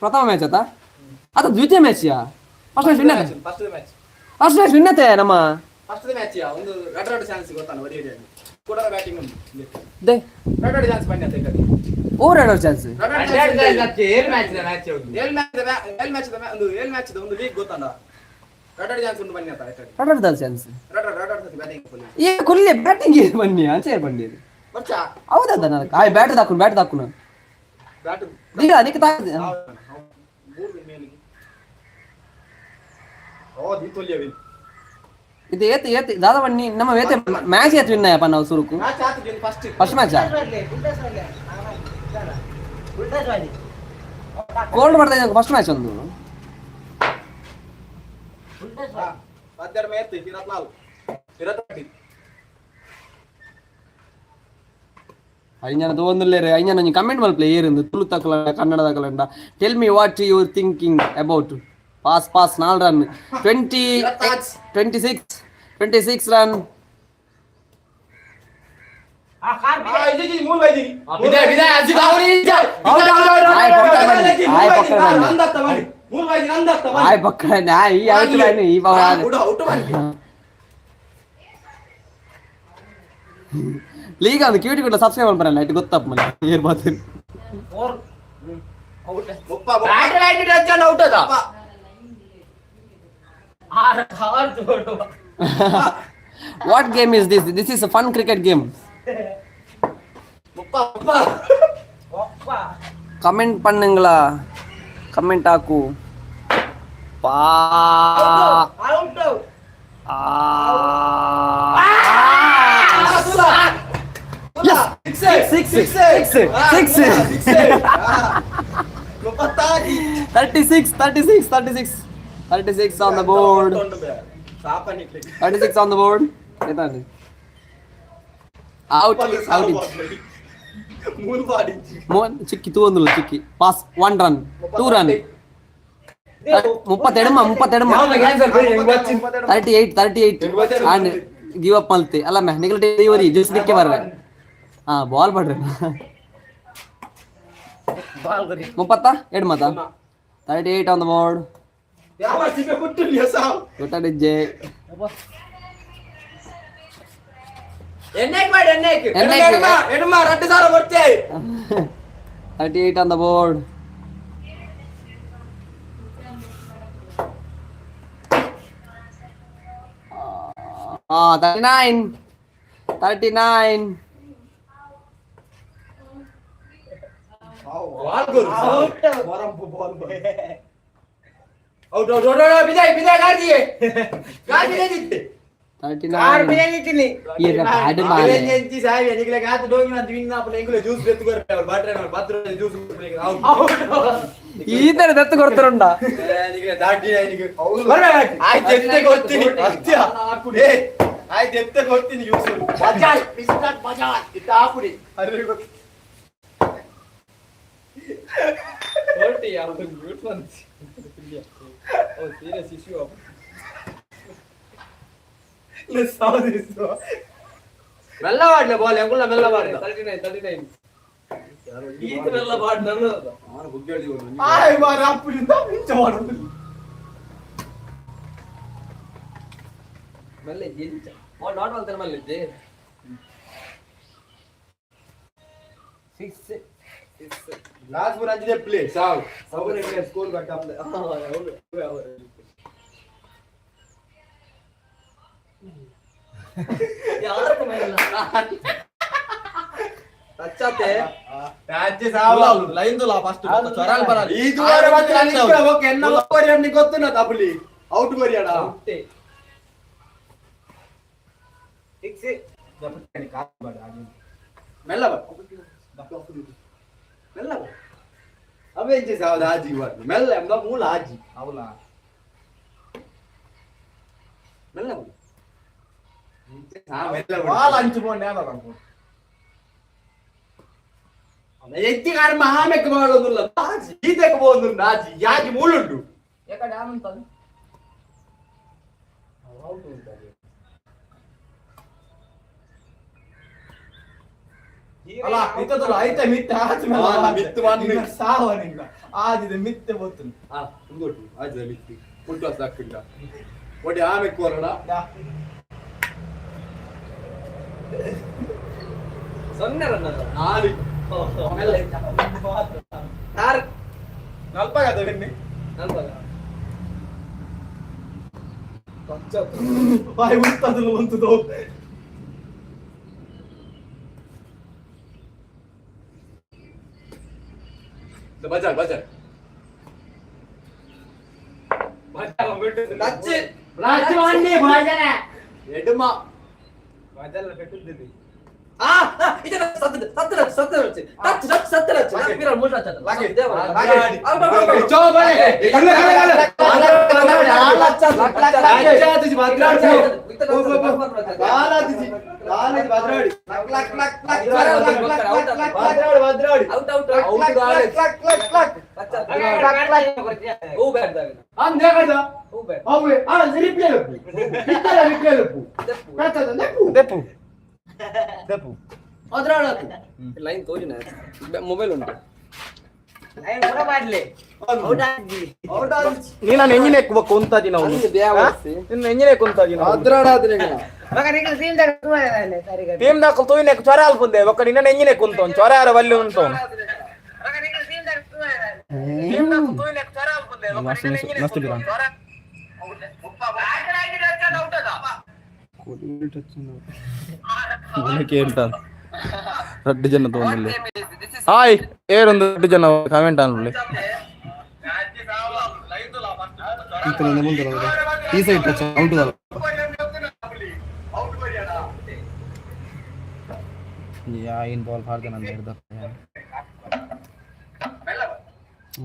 ಪ್ರಥಮ ಮ್ಯಾಚ್ ಆತ ಅದು ದ್ವಿತೀಯ match yeah? First match win first match. First match win ಆತೆ ನಮ್ಮ. ಫಸ್ಟ್ ಮ್ಯಾಚ್ ಒಂದು ರಡ್ ರಡ್ ಚಾನ್ಸ್ ಗೊತ್ತಾನ ಒಡಿ ಹೊಡಿ ಕೂಡ ಬ್ಯಾಟಿಂಗ್ ಉಂಟು. They ರಡ್ ರಡ್ ಚಾನ್ಸ್ ಬನ್ನಿ ಅಂತ ಈಗ. ಓವರ್ ಎರಡು ಚಾನ್ಸ್. ರಡ್ ರಡ್ ಚಾನ್ಸ್. ಏಳು ಮ್ಯಾಚ್ ಮ್ಯಾಚ್ ಉಂಟು. ಏಳ್ ಮ್ಯಾಚ್ ಏಳ್ ಮ್ಯಾಚ್ ಒಂದು ಏಳ್ ಮ್ಯಾಚ್ ಒಂದು ಲೀಗ್ ಗೊತ್ತಾನ ರಡ್ ರಡ್ ಚಾನ್ಸ್ ಉಂಟು ಬನ್ನಿ ಅಂತ ಆಯ್ತು. ರಡ್ ರಡ್ ಚಾನ್ಸ್. ರಡ್ ರಡ್ ರಡ್ ರಡ್ ಬ್ಯಾಟಿಂಗ್ ಫುಲ್. ಈ ಕುಲ್ಲೆ ಬ್ಯಾಟಿಂಗ್ ಬನ್ನಿ ಅಂಚೆ ಬನ್ನಿ. ಬರ್ಚಾ. ಹೌದಾ ನನಗೆ ಆಯ್ ಬ್ಯಾಟ್ ದಾಕು ಬ್ಯಾಟ್ ದಾಕು ನಾನು ಬ್ಯಾಟ್. ಈಗ ಅದಕ್ಕೆ ತಾಗಿದೆ. ಮೂರು ಮೇಲೆ ಓ ದೀತೋಲಿಯವಿ. ಇದು ಏತ್ ಏತ್ ದಾದಾ ಬನ್ನಿ ನಮ್ಮ ಏತೆ ಮ್ಯಾಚ್ ಏತ್ ವಿನ್ ಅಯ್ಯಪ್ಪ ನಾವು ಸುರುಕು. ಮ್ಯಾಚ್ ಆತು first. First match. ಗುಡ್ಡಸ್ ಬರ್ಲೆ ಗುಡ್ಡಸ್ ಬರ್ಲೆ. ಕೋಲ್ಡ್ ಮಾಡ್ತಾ ಇದ್ದೆ ಫಸ್ಟ್ ಮ್ಯಾಚ್ ಒಂದು. ಗುಡ್ಡಸ್. 12 ಮೇತ್ 24 28. ಐಂಜನ ತೋಂದುಲ್ಲೇರೆ ಐಂಜನ ಒಂಜಿ ಕಮೆಂಟ್ ಮಲ್ಪಲೆ ಏರಿಂದು ತುಳು ತಕಲ ಕನ್ನಡ ತಕಲಂಡ. Tell me what you thinking about. Pass pass ನಾಲ್ run 20 26 26 run. ಆ ಕಾರ್. ಆ ಇದು ಇದು ಮೂಲ ಬೈದಿ. ಬಿದೆ ಬಿದೆ ಅಜ್ಜಿ ಬಾವುರಿ. ಆಯ್ ಪಕ್ಕ ಬನ್ನಿ, ಆಯ್ ಪಕ್ಕ ಬನ್ನಿ. ನಂದತ್ತ ಬನ್ನಿ ಮೂಲ ಬೈದಿ ನಂದತ್ತ ಬನ್ನಿ. ಆಯ್ ಪಕ್ಕ ಬನ್ನಿ, ಆಯ್ ಈ ಔಟ್ ಬನ್ನಿ ಈ ಬಾವ. ಔಟ್ ಔಟ್ ಬನ್ನಿ. ಲೀಗ್ ಅದು ಕ್ಯೂಟಿ ಕೂಡ ಸಬ್ಸ್ಕ್ರೈಬ್ ಮಾಡ್ಬರಲ್ಲ it ಗೊತ್ತಪ್ಪ ಮನೆ ಏರ್ ಬಾತು. ಮುಪ್ಪ. Bat bat touch out ಅದ. ಆರು ಕಾರ್ ತೋಡು. What game is this? This is a fun cricket game. ಮುಪ್ಪ ಮುಪ್ಪ. ಒಪ್ಪ. ಕಮೆಂಟ್ பண்ணுங்களா ಕಮೆಂಟ್ ಹಾಕು ಪಾ. ಔಟ್. ಆ six six six. ಮುಪ್ಪತ್ತಾಜಿ. 36 36 36 36 on the board. 36 on the board. Out out. ಮೂರು ಬಾಡಿ. ಮೋಹನ್ ಚಿಕ್ಕಿ ತೂ ಒಂದುಲ್ಲ ಚಿಕ್ಕಿ pass 1 run 2 run ಮುಪ್ಪತ್ತೆಡಮ ಮುಪ್ಪತ್ತೆಡಮ. 38 38 and give up ಮಲ್ತೆ ಅಲ್ಲ ಮ್ಯಾ ನಿಗಲ ಇವರಿ ಜ್ಯೂಸ್ ನಿಕ್ಕೆ ಬರ್ರೆ ಹಾ ಬಾಲ್ ಪಡ್ರಿ. ಬಾಲ್ ಬರಿ. ಮುಪ್ಪತ್ತ ಎರಡು ಮತ 38 on the board. ಗೊತ್ತಾಡಿಜ್ಜೆ. ಎಣ್ಣೆಗೆ ಮಾಡಿ, ಎಣ್ಣೆಗೆ. ಎಡಮ ರಡ್ಡು ಸಾರ ಬರ್ತೆ. 38 on the board. 39, 39. Out out out, ಬಿದಾಯ್ ಬಿದಾಯ್, ಗಾರ್ದಿಯೇ ಗಾರ್ದಿಯೇ ದಿತ್ತೆ. 39. ಈರ ಬ್ಯಾಡ್ ಮಾರೆ. ಎಂಚಿ ಸಾಯಿ ನಿಗಲೆ ಗಾತ ಡೋಂಗಿ ಅಂತ ವಿನ್ ಆಪಲ ಎಂಗುಲೆ ಜ್ಯೂಸ್ ಬೆತ್ತು ಕೊರ್ಪೆ ಅವ್ರು ಬಾಟ್ರೆ ಅವ್ರು ಬಾತ್ರ ಜ್ಯೂಸ್ ಔಟ್. ಈ ತರ ದತ್ತು ಕೊಡ್ತಾರುಂಡ. ನಿಗಲೆ ದಾಟಿ ನಿಗೆ ಆಯ್ತು, ಎತ್ತೆ ಕೊಡ್ತೀನಿ ಅತ್ಯ. ಏ ಆಯ್ತು, ಎತ್ತೆ ಕೊಡ್ತೀನಿ ಜ್ಯೂಸ್. ಬಜಾರ್ ಮಿಸ್ಟರ್ ಬಜಾರ್ ಇತ್ತ ಹಾಕುಡಿ. ಅರೆ ಗೊತ್ತು. ಮೆಲ್ಲ ಬಾಡ್ಲೆ ಬಾಲ್ ಎಂಗುಲ್ಲ ಮೆಲ್ಲ ಬಾಡ್ಲೆ. 39, 39. ಈತ ಮೆಲ್ಲ ಬಾಡ್ ನನ್ನ. ಆಯ್ ಮಾರ ಅಪ್ಪುಲಿಂದ ಇಂಚ ಮಾಡೋದು. ಮಲ್ಲೆ ಜಿಂಚ ಬಾಲ್ ಡಾಟ್ ಬಾಲ್ ಮಲ್ಲೆ ಜೆ. 6. ಲಾಸ್ಟ್ ಮೂರು ಅಂಜಿದೆ ಪ್ಲೇ ಸಾವು ಸ್ಕೋರ್ ಕಟ್ಟ. ಟಚ್ ರಾಜ್ಯ ಸಾವು. ಲೈನ್ ದುಲಾ ಫಸ್ಟ್ ಚೊರಾಲ್ ಬರಾಲಿ. ಈ ದುವಾರ ಮತ್ತೆ ನಾನು ಇಸ್ಕರ ಓಕೆ ಎನ್ನ ಕೊರಿಯಾ ಗೊತ್ತು ತಪಲಿ ಔಟ್ ಕೊರಿಯಾಡ. 6. ಮೆಲ್ಲ ಬಾ, ಮೆಲ್ಲ ಬಾ. ಅವೇ ಇಂಚೆ ಸಾವದ ಆಜಿ ಬಾರ್ದು ಮೆಲ್ಲ ಎಂಬ ಮೂಲ ಆಜಿ. ಅವಲಾ. ಮೆಲ್ಲ ಬಾ. ಮೆಲ್ಲ ಬಾ. ಬಾಲ್ ಅಂಚು ಬೋಂಡೆ ಅದ. ಎತ್ತಿ ಕಾರ್ ಮಹಾಮೆಕ್ ಮಾಡೋದಿಲ್ಲ ಆಜಿ ಈತಕ್ಕೆ ಬೋಂದು ಆಜಿ ಯಾಜಿ ಮೂಲುಂಟು. ಯಾಕಡೆ ಆಮಂತಲ್ಲ. ಅಲ್ಲ ಇತ್ತದಲ್ಲ ಐತೆ ಮಿತ್ತೆ ಆಚೆ ಮೇಲೆ. ಹಾ, ಮಿತ್ತು ಮಾತ್ರ. ಸಾವ ನಿನ್ನ ಆದಿದೆ ಮಿತ್ತೆ ಬೊತ್ತು. ಆ ಮುಂದೊಟ್ಟು ಆಜಿ ಮಿತ್ತಿ ಫುಲ್ ಟಾಸ್ ಹಾಕಿಲ್ಲ ಒಡಿ ಆಮೆಕ್ ಕೋರಣ. 0 ರನ್ ಅಲ್ಲ. ನಾಲು. ಮೆಲ್ಲ ಆರ್. ನಲ್ಪಾಗದ ನಿನ್ನೆ. ನಲ್ವಲ್ಲ. ಬಾಯಿ ಉಂಟದಲ್ಲ ಉಂಟದು. ಬಜಾರ್ ಬಜಾರ್. ಟಚ್. ರಾಜವಾಣಿ ಭಾಜನ. ಎಡಮ. ಆ ಇದನ್ನ ಸತ್ತ ಸತ್ತ ಸತ್ತ ಟಚ್ ಟಚ್ ಸತ್ತ ಟಚ್ ಪಿರ ಮೂಲ ಟಚ್ ಲಾಗೆ. ದೇವರ. ಲಾಗೆ. ಅಲ್ಲ ಅಲ್ಲ. ಚೋ ಬರೆ ಕಲ್ಲ ಕಲ್ಲ ಕಲ್ಲ. ಔಟ್ ಔಟ್ ಹೂ ಬ್ಯಾಟ್ ದಾಗ ಹೂ ಬ್ಯಾಟ್. ಲೈನ್ ತೋಜಿನ ಮೊಬೈಲ್ ಉಂಟು. ಲೈನ್ ಕೂಡ ಮಾಡ್ಲಿ ಔಟ್ ಆಗಿ. ನೀನು ಎಂಜಿನ ಕುಂತಾದಿ ನಾವು. ಅಲ್ಲಿ ಬ್ಯಾವರ್ಸಿ. ನಿನ್ನ ಎಂಜಿನ ಕುಂತಾದಿ ನಾವು. ಮಗ ನಿಂಗೆ ಟೀಮ್ ದಾಗ ಸರಿ. ಟೀಮ್ ದಾಖಲು ತೋಯಿನ ಚೊರ ಅಲ್ಪುಂದೆ ಒಕ್ಕ ನಿನ್ನ ಎಂಜಿನ ಕುಂತವನ್ ಚೊರ ಯಾರ ವಲ್ಲಿ ಉಂಟವನ್. ಮಗ ನಿಂಗೆ ಟೀಮ್ ದಾಗ. ಕೇಳ್ತಾನೆ ರಡ್ಡು ಜನ ತಗೊಂಡಿಲ್ಲ. ಹಾಯ್ ಏರೊಂದು ರಡ್ಡು ಜನ ಕಾಮೆಂಟ್ ಅನ್ಲಿ. ಈ ಸೈಡ್ ಟಚ್ ಔಟ್. ಇನ್ ಬಾಲ್ ಹಾಡ್ದೆ ನಾನು ಹಿಡ್ದ.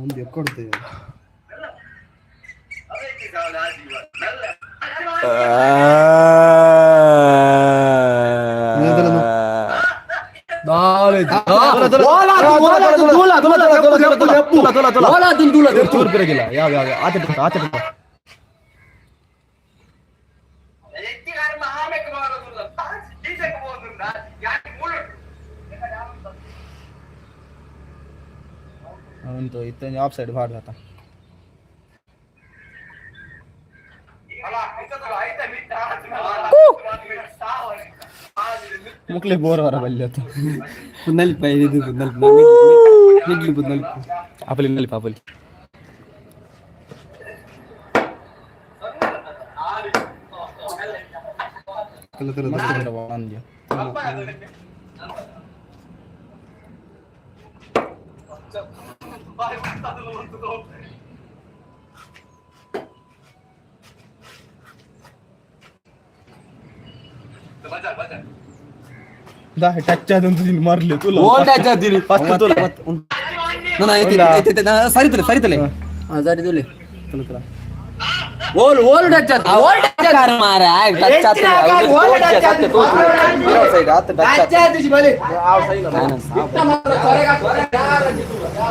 ಒಂದು ಎಕ್ಕೊಡ್ತೇವೆ. ಯಾವ ಯಾವ ಆಚೆ ಬಿಟ್ಟು, ಆಚೆ ಬಿಟ್ಟು. ಉಂಟು ಇತ್ತ ಆಫ್ ಸೈಡ್ ಬಾಡ್ಲತ್ತ. ಮುಕ್ಲೆ ಬೋರ್ ವರ ಬಲ್ಯತ. ನಲ್ಪ ಇದು ನಲ್ಪ ಮಿಡ್ಲಿ ನಲ್ಪ. ಆಪಲಿ ನಲ್ಪ ಆಪಲಿ. ಟಚ್ ಆದಂತ ಮರ್ಲಿ. ಓಲ್ ಟಚ್ ಆದಿರಿ. ಫಸ್ಟ್ ತುಲ. ನಾನು ಸರಿತಲೆ ಸರಿತಲೆ. ಹಾ ಸರಿ ತುಲಿ. ಓಲ್ ಓಲ್ ಟಚ್ ಆತು. ಓಲ್ ಟಚ್ ಆತು. ಮಾರ ಟಚ್ ಆತು. ಸೈಡ್ ಆತು ಟಚ್ ಟಚ್ ಆತು ಬಲಿ.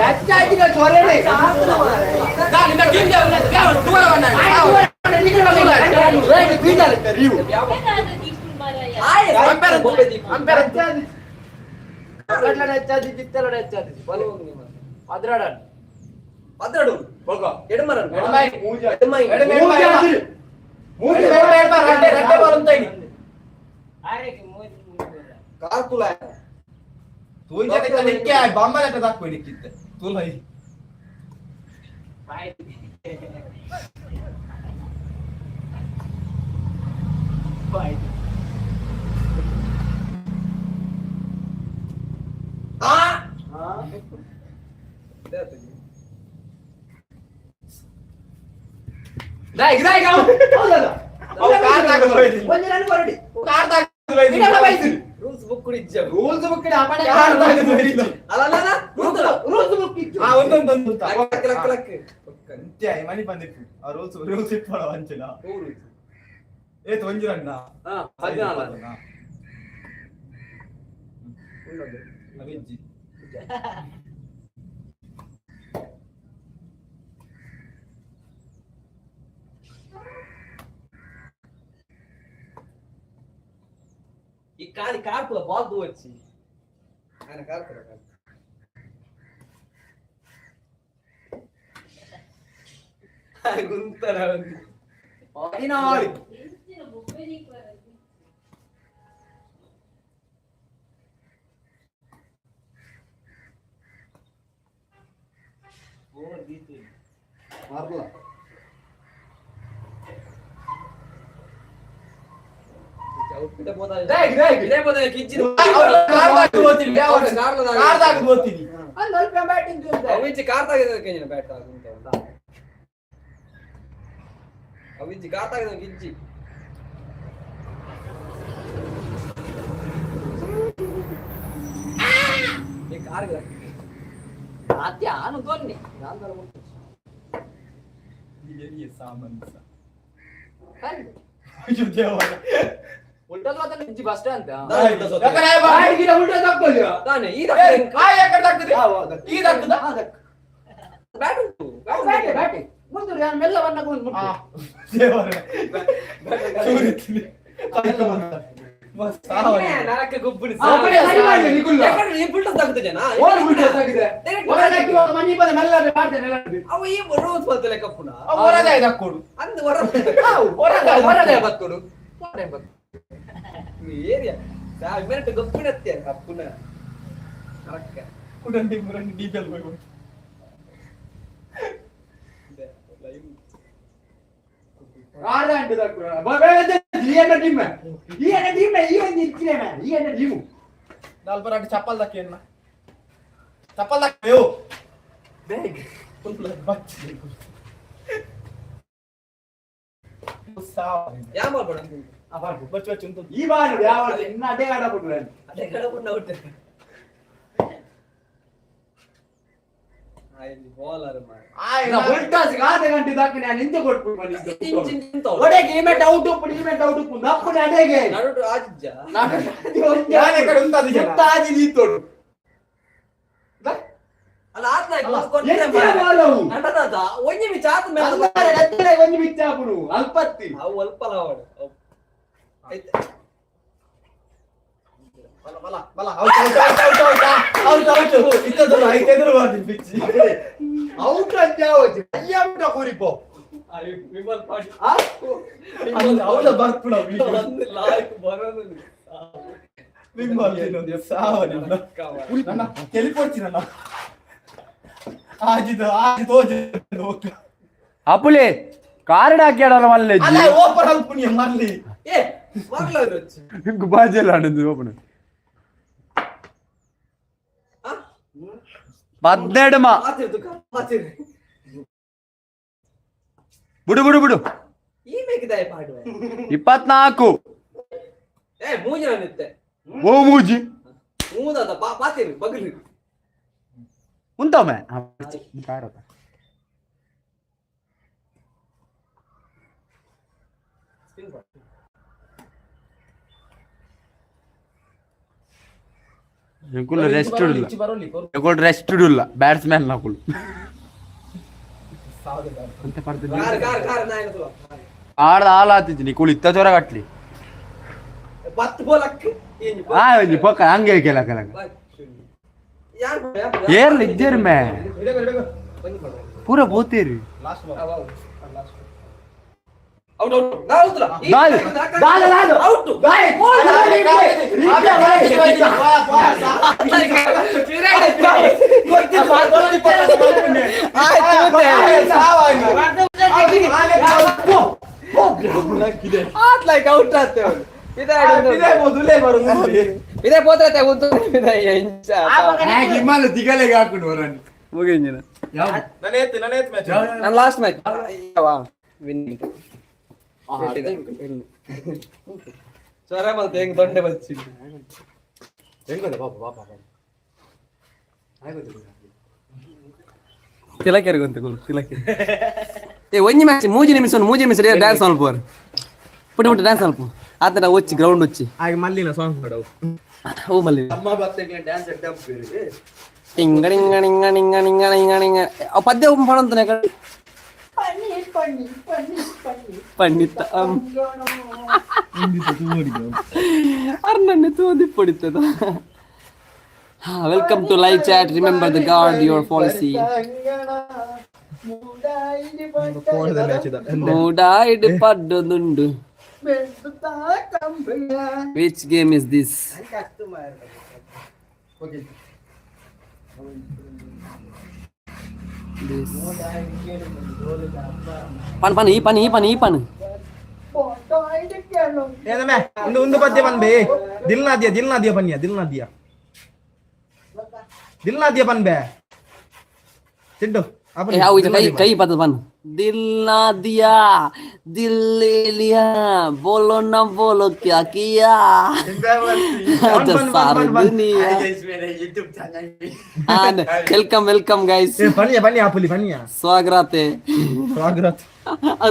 ಟಚ್ ಆಯ್ತು ಚೊರೆಡೆ. ರೂಲ್ಸ್ ಬುಕ್ ಇಜ್ಜ. ರೂಲ್ಸ್ ಬುಕ್ rules book ಇತ್ತು. ಲಕ್ ಲಕ್ ಲಕ್. ಮನಿ ಬಂದಿತ್ತು ಆ ರೂಲ್ಸ್ ರೂಲ್ಸ್ ಇಟ್ಕೊಳ ಅಂಚಿನ ಏತ್ ಒಂಜಿ ರನ್ನ. ಹಾ 14. ವೆಜ್ಜಿ. ಈ ಕಾಲಿ ಕಾರ್ಪುಲ ಬಾಲ್ ದೂವಚ್ಚಿ ఆయన ಕಾರ್ಪುಲ ಗುಂತರ. 14. ಅವಿಂಚಿ ಕಾರ್ ತಾಗಿದ ಬ್ಯಾಟ್ ಅವಿಂಚಿ ಕಾರ್ ತಾಗಿದ ಗಿಜ್ಜಿ. ಈ ಕಾರ್ ಆನು ದೊನ್ನೆ. ಸಾಮಾನ್ಯ. ಕಲ್ಲು. ಅಯ್ಯೋ ದೇವರ. ಉಲ್ಟಾ ಸೋತನ ಇಜ್ಜಿ ಬಸ್ ಸ್ಟ್ಯಾಂಡ್. ತಾನೆ ಈ ಬ್ಯಾಟ್ ಉಂಟು. ಮೆಲ್ಲ ಬನ್ನಕ ಒಂದು ಮುಟ್ಟು. ದೇವರ ಚೂರಿತ್ಲಿ. ನರಕ ಗೊಬ್ಬುನಿ. ಆ, ಬರೀ ಸರಿ ಮಾಡಿ, ನಿಗುಲ್ಲ. ಉಲ್ಟಾ ತಾಗುತ್ತ ಜನ. ಓಡ್ ಉಲ್ಟಾ ತಾಗಿದೆ. ಒಳಗೆ ಹಾಕಿ ಮನಿ ಬಂದ ಮೆಲ್ಲ ಮಾಡ್ತೇನೆ ಮೆಲ್ಲ. ಅವ ಈ ರೋಸ್ ಬರ್ತಲೆ ಕಪ್ಪುನ. ಅಂದ್ ಹೊರ ಹೊರದೆ ಬತ್ತುಡು. ಹೊರದೆ ಬತ್ತು. Area ಮೆರಟ್ ಗೊಬ್ಬಿನತ್ತೆ ಕಪ್ಪುನ correct. ಕುಡಂಡಿ ಮುರಂಡಿ ಡೀಪೆಲ್ ಹೋಗಿ. ನಾಲ್ಪರ ಚಪ್ಪಲ್ ದಕ್ಕಿ ಅನ್ನ ಚಪ್ಪಲ್ ದಕ್ಕಿ ಯಾ ಮಾಡ್ಬೇಡ. ಬಚ್ಚ ಬಚ್ಚ ಉಂಟು. ಈ ಬಾರಿ ಯಾವ ಇನ್ನ ಅದೇ ಆಡ ಬಿಡ್ರೆ. ಅದೇ ಕಡೆ ಪುಣ್ಣ ಹುಟ್ಟೆ ಬಾಲರ್. ಉಲ್ಟಾಸ್ ಆದ ಗಂಟೆ ದಾಕಿ ನಾನು ಹಿಂದೆ ಕೊಟ್ಬಿಟ್ಟು ಒಡೆಗೆ ಈಮೆಂಟ್ ಔಟ್ ಉಪ್ಪು ಈಮೆಂಟ್ ಔಟ್ ಉಪ್ಪು ನಪ್ಪು ಅಡೆಗೆ. ನಡುಟು ಆಜಿಜ್ಜ. ಆಜಿ ಅಲ್ಲ ಆತ್ನ. ಎಂಚಿನ ಬಾಲ್ ಅವು? ನಟದಾದ ಒಂಜಿ ಮಿಚ ಆತ ಮೇಲೆ. ಅಲ್ಲರೆ ಒಂಜಿ ಮಿಚ್ಚಾಪುನು ಅಲ್ಪತ್ತಿ. ಅವು ಅಲ್ಪ ಲಾವಡು ಐತೆ. ಬಲ ಬಲ ಬಲ out out out out out out out ಇತ್ತದಲ್ಲ ಐತೆ ಎದುರು ಬಾರ್ದಿ ಪಿಚ್ಚಿ. ಔಟ್ ಅಂತ ಯಾವತ್ತು ಅಯ್ಯ ಕೂರಿಪೋ. ವಿಮಲ್ ಪಾಡಿ. ಹೌದ ಬರ್ಪುಣ. ಒಂದು ಲಾಯಕ್ ಬರೋದು. ಅಪ್ಪುಲೆ ಕಾರ್ಡ್ ಹಾಕ್ಯಾಡಲ್ಲ ಮಲ್ಲೆ. ಓಪನ್ ಅಲ್ಪುನಿ ಮರ್ಲಿ. ಏ ಮರ್ಲ. ಇಂಕು ಬಾಜೆಲ್ಲ ಆಡೋದು ಓಪನ್ 12 ಮಾ. ಬಿಡು ಬಿಡು ಬಿಡು. ಈ ಮೇಕಿದಾಯ ಪಾಡುವೆ. 24. ಏ ಮೂಜಿ ನಿತ್ತೆ. ಓ ಮೂಜಿ. ಮೂದದ ಪಾತೇರಿ ಬಗಲಿ. ಉಂತೊಮ್ಮೆ. ಎಂಕುಲು ರೆಸ್ಟ್ ಇಲ್ಲ, ಎಂಕುಲು ರೆಸ್ಟ್ ಇಲ್ಲ, ಬ್ಯಾಟ್ಸ್ಮನ್ ನಕುಲು. Car car car ನಾಯನ ತುಲ. ಆಡ್ದ ಹಾಲ್ ಆತಿದ್ದಿ ನಿಕುಲು ಇತ್ತ ಜ್ವರ ಕಟ್ಲಿ. 10 ಬೋಲಕ್ ಏನಿ. ಆ ಒಂಜಿ ಪೊಕ್ಕ ಹಂಗೆ ಕೆಲ ಕೆಲ. ಯಾರ್? ಏರ್ಲ ಇದ್ದೇರು ಮೇ ಪೂರ ಬೋತೇರಿ. ಔಟ್ ಔಟ್ ದಾಲ್. ದಾಲ್, ದಾಲ್, ದಾಲ್. ಔಟ್. ಆತ್ ಲೈಕ್ ಔಟ್ ಆತೆ ಅವ್ನು. ಇದೆ ಇದೇ ಪೋತ್ರೆ ಉಂಟು ಇದೆ ಇಂಚ. ಹಿಮಾಲ ದಿಗಲೆಗೆ ಹಾಕೊಂಡು ಬರೋಣ. ಮುಗಿಂಜಿನ. ನನೇತ್ ಮ್ಯಾಚ್. ನನ್ನ ಲಾಸ್ಟ್ ಮ್ಯಾಚ್ ಯಾವ ವಿನ್ ಸ್ವರ ಮತ್ತೆ ಹೆಂಗ್ ದೊಡ್ಡ ಬಚ್ಚಿ. ಹೆಂಗದ ಪಾಪ ಪಾಪ. ತಿಲಕೆರ್ಗಂತೆ ಗುರು ತಿಲಕೆ. ಏ ಒಂಜಿ ಮ್ಯಾಚ್ ಮೂಜಿ ನಿಮಿಷ ಉಂಡು, ಮೂಜಿ ನಿಮಿಷ ಡ್ಯಾನ್ಸ್ ಮಲ್ಪುವರು. ಪುಟ್ಟ ಪುಟ್ಟ ಡ್ಯಾನ್ಸ್ ಮಲ್ಪ ಆತನ ಒಚ್ಚಿ ಗ್ರೌಂಡ್ ಒಚ್ಚಿ. ಹಾಗೆ ಮಲ್ಲಿನ ಸಾಂಗ್ ಮಾಡವು. ಓ ಮಲ್ಲಿ. ಅಮ್ಮ ಬತ್ತೆ ಡ್ಯಾನ್ಸ್ ಟಿಂಗ ಟಿಂಗ ಟಿಂಗ ಟಿಂಗ ಟಿಂಗ ಟಿಂಗ ಟಿಂಗ ಆ ಪದ್ಯ ಒಮ್ಮೆ ಪಡಂತಾನೆ ಕಡೆ ಪಂಡಿತ ಅರ್ನನ್ನೆ ತೋದಿ ಪಡಿತದ. Welcome to live chat. Remember the guard your policy. ಮೂಡಾಯ್ಡ್ ಪಡ್ಡೊಂದುಂಡು. Which game is this? This ಪನ್ ಪನ್ ಈ ಪನ್ ಈ ಪನ್ ಈ ಪನ್. ಒಂದು ಒಂದು ಪದ್ಯ ಪನ್ಬೆ. ದಿಲ್ನಾದಿಯ ದಿಲ್ನಾದಿಯ ಪನ್ಯ ದಿಲ್ನಾದಿಯ ದಿಲ್ನಾದಿಯ ಪನ್ಬೆ ತಿಂಡು. ಏ ಅವು ಇದು ಕೈ ಕೈ ಪದ ಪನ್. ದಿಲ್ ನಾ ದಿಯಾ ದಿಲ್ ಲೇ ಲಿಯಾ ಬೋಲೋ ನಾ ಬೋಲೋ ಕ್ಯಾ ಕಿಯಾ ಸಾರಿ ದುನಿಯಾ. Welcome welcome guys. ಪನ್ಯ ಪನ್ಯ ಆಪುಲಿ ಪನ್ಯ. ಸ್ವಾಗತ. ಸ್ವಾಗತ.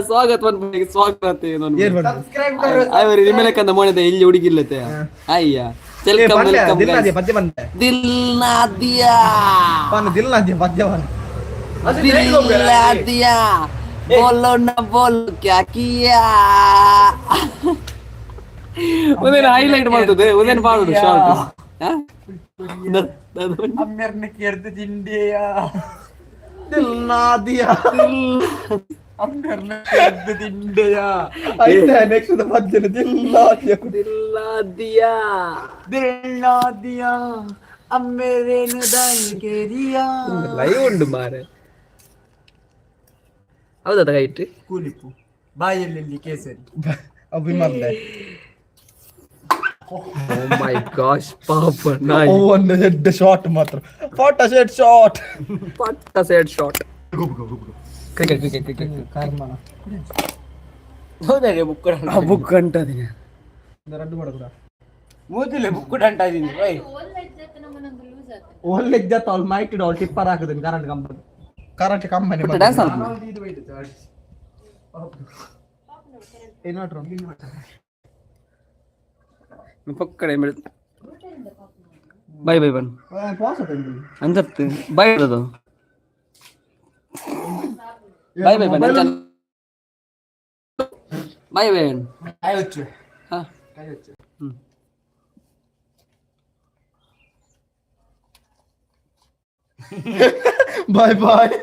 ಸ್ವಾಗತ ಪನ್ಪುನಿಗೆ ಸ್ವಾಗತ. ಏರ್ ಪನ್ಪ. ಅವರು ನಿಮ್ಮೆಲಕ್ಕಂದ ಮೋಣದ ಇಲ್ಲಿ ಹುಡುಗಿಲ್ಲತೆ ಅಯ್ಯ. Welcome welcome. ದಿಲ್ನಾದಿಯ ಪದ್ಯ ಪನ್ಬೆ. ದಿಲ್ ನಾ ದಿಯಾ ಪನ್ ದಿಲ್ನಾದಿಯ ಪದ್ಯ ಪನ್. दिल ना दिया बोलो ना बोलो क्या किया. ಒಂದೇನು ಹೈಲೈಟ್ ಮಾಡ್ತದೆ ಒಂದೇನು ಪಾಡುದು ಶಾರ್ಟ್. ಅಮ್ಮೆರ್ನ ಕೆರ್ದು ತಿಂಡಿಯ. ದಿಲ್ನಾದಿಯ. ಅಮ್ಮೆರ್ನ ಕೆರ್ದು ತಿಂಡಿಯ. ಐತೆ ನೆಕ್ಸ್ಟ್ ಪದ್ಯ ದಿಲ್ನಾದಿಯ. ದಿಲ್ಲಾದಿಯಾ. ದಿಲ್ನಾದಿಯ ಅಮ್ಮೆರೇನು ದಾಯಿ ಕೇರಿಯಾ. ಲೈವ್ ಉಂಡು ಮಾರೆ. ಹೌದಾ ಕೈಟ್? ಕೂಲಿಪ್ಪು ಬಾಯಲ್ಲಿ ಕೇಸರಿ. ಅಭಿಮಾನ. ಓ ಮೈ ಗಾಶ್ ಪಾಪ ನಾಯಿ. ಓ ಒಂದು ಹೆಡ್ ಶಾಟ್ ಮಾತ್ರ photo set shot. ಪಟ್ಟ side shot. Cricket cricket cricket. ಹೌದಾ ಬುಕ್? ಬುಕ್ ಅಂಟದಿನ. ರಡ್ಡು ಮಾಡಕೂಡ. ಮೂತಿಲೆ ಬುಕ್ ಅಂಟ ಇದೀನಿ ಬೈ. ಒಳ್ಳೆ ಜತ್ತ ಅವ್ಳು ಮೈಕ್ ಅವಳು ಟಿಪ್ಪರ್ ಹಾಕುದೀನಿ current company current company. Dance ಅಲ್ಪ. ಇನ್ವರ್ಟರ್. ಪಕ್ಕಡೆ ಬೈ ಬೈ ಬನ್ ಅಂಜತ್ತು ಬೈ ಅದು ಬೈ ಬೈ ಬನ್ ಬೈ ಬೈ. ಹಾ. Boy boy.